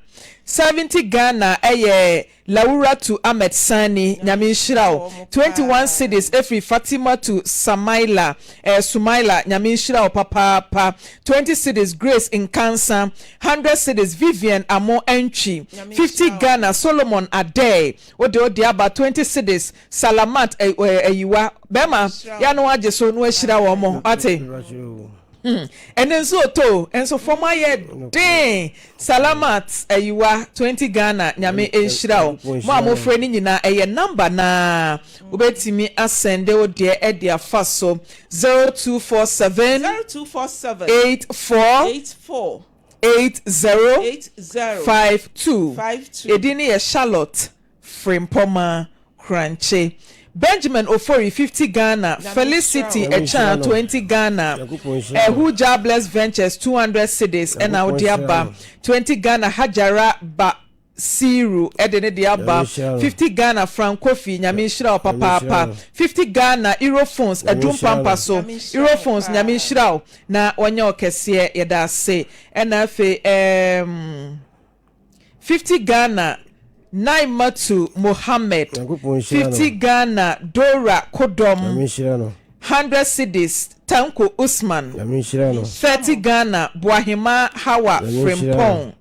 70 Ghana ɛyɛ Lawuratu Ahmed Sani, Nyame nhyira wo, 21 cedis ɛfiri Fatimatu Samaila, ɛyɛ Sumaila, Nyame nhyira wo papaapa, 20 cedis Grace Nkansa, 100 cedis Vivian Amo Antwi, 50 Ghana Solomon Adei, wode wode aba 20 cedis Salamat ayiwa bɛma ya no agye so na wahyira wɔn mo ate hmm ɛne nso oto nso fam ayɛ den Salamat ayiwa 20 Ghana nyame nhyira wo mo a mofrɛ no nyinaa ɛyɛ number naa wobɛtumi asɛnde wo deɛ ɛde afa so 0247 0247 84 84 80 80 52 52. Edin no yɛ Charlotte Frimpoma Krankye, Benjamin Ofori 50 Ghana, Nyame Felicity nhyira wo. Nyame nhyira Ɛkyan no. 20 Ghana, Nyankopɔn nhyira no. Ɛhu Jabless Ventures 200 cedis ɛna Nyankopɔn wode nhyira aba, no. 20 Ghana Hajara Ba Siru ɛde ne deɛ Nyame aba, nhyira no. 50 Ghana Frank Kofi Nyame nhyira wo Nyame nhyira papaapa, no. 50 Ghana Europhones Nyame Adum nhyira Pampa no. so, Nyame nhyira mo Europhones paa. Nyame nhyira wo na wɔnyɛ wo kɛseɛ yɛda ase ɛna afei ɛɛm. 50 Ghana, Naimatu Mohammed, Nyankopɔn nhyira no. 50 Ghana, Dora Kodom, Nyame nhyira no. 100 cedis, Tanko Usman, Nyame nhyira no. 30 Ghana, Boahemaa Hawa Nyame nhyira Frimpong, no.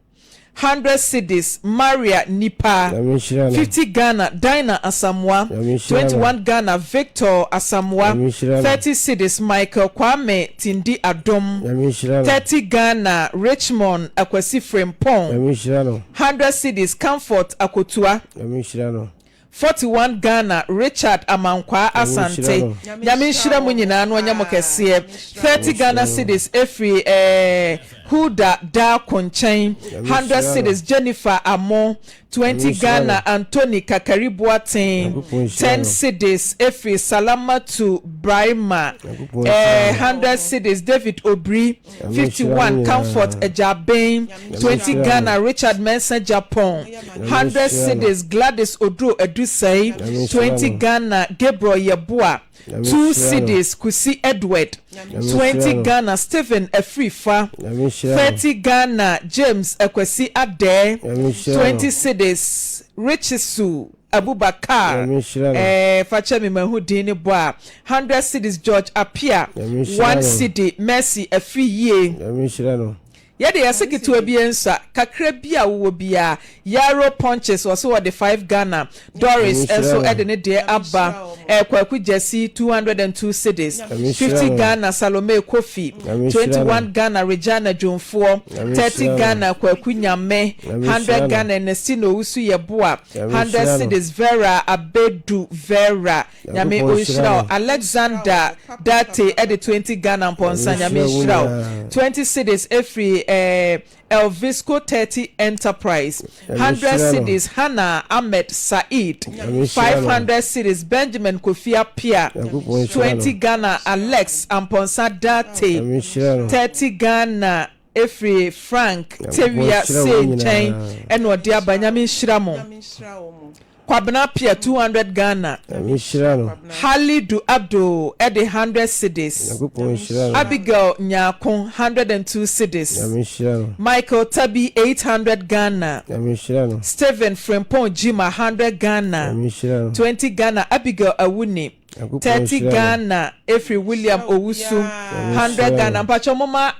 100 cedis, Maria Nipa, Nyame nhyira no. 50 Ghana, Dinah Asamoah, Nyame nhyira no. 21 Ghana, Victor Asamoah, Nyame nhyira no. 30 cedis, Michael Kwame Tindi Adom, Nyame nhyira no. 30 Ghana, Richmond Akwasi Frimpong. Nyame nhyira no. 100 cedis, Comfort Akotua. Nyame nhyira no. 41 Ghana, Richard Amankwaa Nyame nhyira Asante. no. Nyame Nyame nhyira nhyira mo wɔn nyinaa na ɔnyɛ mo paa. kɛseɛ. Nyame nhyira 30 wɔn. Ghana cedis ɛfiri eh, Hulda Darko nkyɛn. Nyame 100 nhyira no. cedis, Jennifer Amo. Nyame 20 nhyira Ghana, no. Anthony Kakari Boateng. Nyankopɔn nhyira 10 no. cedis ɛfiri Salamatu Braima. Nyankopɔn Eh, nhyira no. 100 cedis, David Obiri. Nyame nhyira mo 51 Comfort nyinaa. Agyabeng, Nyame 20 nhyira mo. Ghana Richard Mensah Gyapong, Nyame 100 nhyira no. cedis Gladys Oduro Adusei, Nyame nhyira 20 no. Ghana Gabriel Yeboah, Nyame 2 nhyira no. cedis Kusi Edward, Nyame nhyira 20 no. Ghana Stephen Afrifa, Nyame nhyira no. 30 Ghana James Akwasi Adeh, Nyame nhyira no. 20 cedis Richisu Abubakar, Nyame nhyira no. eh, fa kyɛ me mahu din ne bɔ a, 100 cedis George Appiah, Nyame nhyira 1 no. cedi Mercy Afriyie. Nyame nhyira no. Yɛde yɛse ketewa bi nsua, kakra bi a wowɔ biara, Yaro Punches ɔse ɔde 5 Ghana, Doris Nyame nhyira nso no. de ne deɛ aba, eh, Kwaku Gyasi 202 cedis, Nyame nhyira 50 no. Ghana Salome Kofi, Nyame nhyira no. 21 Ghana Regina Dwomfoɔ, Nyame 30 nhyira no. Ghana Kwaku Nyame, Nyame 100 nhyira no. Ghana Ernestina Owusu Yeboah, Nyame 100 nhyira no. cedis Vera Abedu Vera, Nyame Nyankopɔn ɔnhyira nhyira wo. no. Alexander Date ɛde 20 Ghana mpɔnsa, Nyame Nyame nhyira wo nhyira wo. nyinaa. 20 cedis ɛfiri eh, Elvisco 30 Enterprise, Nyame 100 nhyira no. cedis Hannah Ahmed Said, Nyame nhyira no. 500 cedis Benjamin Kofi Appiah, Nyankopɔn nhyira 20 no. Ghana Alex Amponsah Date, Nyame nhyira no. 30 Ghana ɛfiri Frank Nyankopɔn Tewia nhyira Se wɔn nkyɛn nyinaa. ɛna ɔde aba, Nyame nhyira mo. Nyame nhyira wɔn. Kwabena Appiah 200 Ghana. Nyame nhyira no. Halidu Abdul ɛde 100 cedis. Nyankopɔn nhyira no. Abigail Nyarko 102 cedis. Nyame nhyira no. Michael Tabi 800 Ghana. Nyame nhyira no. Stephen Frimpong Jima 100 Ghana. Nyame nhyira no. 20 Ghana Abigail Awuni. Nyankopɔn 30 nhyira no. Ghana ɛfiri William Owusu. Nyame 100 nhyira Ghana no. mpakyɛ moma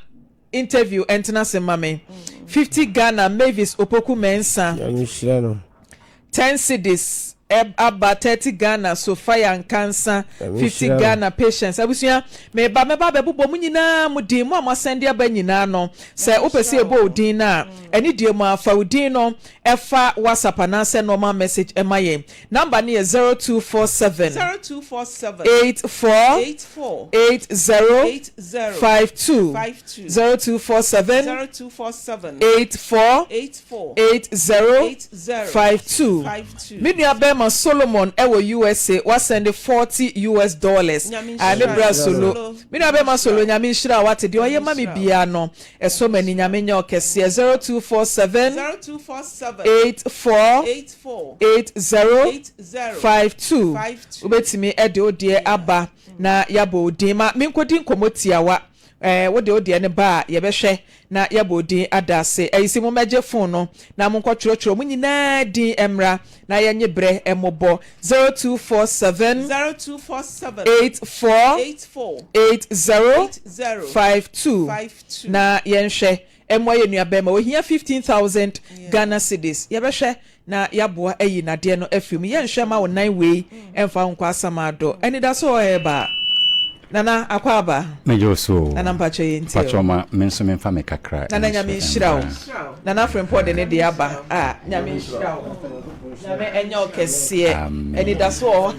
interview ɛntena se ma me. 50 Ghana Mavis Opoku Mensah. Nyame nhyira no. 10 cedis aba, 30 Ghana Sophia Nkansa, 50 Ghana Patience. Abusua, meba mɛba abɛbobɔ mo nyinaa mo din, mo a moasɛnde aba nyinaa no. Sɛ wopɛ sɛ yɛbɔ wo din no a, ɛne deɛ mu a, fa wo din no ɛfa WhatsApp anaasɛ normal message ɛma yɛn. Number no yɛ 0247 0247 84 84 80 80 52 52 0247 0247 84 84 80 80 52. 52. Me nua bɛrima Solomon ɛwɔ USA wasɛnde US$40. Nyame A me nhyira bra wo. Solo. Me nua bɛrima Solo, Nyame nhyira wo wate deɛ ɔyɛ ma me biara no ɛsɔ m'ani. Nyame nyɛ ɔkɛseɛ. 0247 0247 84 84 80 80 52. 52. Wobɛtumi ɛde wo deɛ aba na yɛabɔ wo din. Ma menkɔdi nkɔmmɔ tiawa. Wode wo deɛ no ba a, yɛbɛhwɛ na yɛabɔ wo din ada ase. Ɛyi si mommɛgye phone no na monkɔtwerɛtwerɛ mo nyinaa din mmra na yɛnye berɛ mmobɔ. 0247 0247 84 84 80 80 52 52. Na yɛnhwɛ ɛmmoa yɛ nua bɛrima ohia 15,000 Ghana cedis. Yɛbɛhwɛ na yɛaboa ayi nadeɛ no afiri mu. Yɛnhwɛ ma wo nan wei ɛmfa wo nkɔ asam adɔ anidaso wɔ ɛba. Nana, akɔ aba. Megye wo so. Nana, mpakyɛ yɛ ntie o. Mpakyɛ ma me nso memfa me kakra Nana, nso Nyame nhyira wo. mmra. Nana Frempɔ de ne deɛ aba a, Nyame nhyira wo, Nyame ɛnyɛ wo kɛseɛ. Amen. Anidaso wɔ hɔ.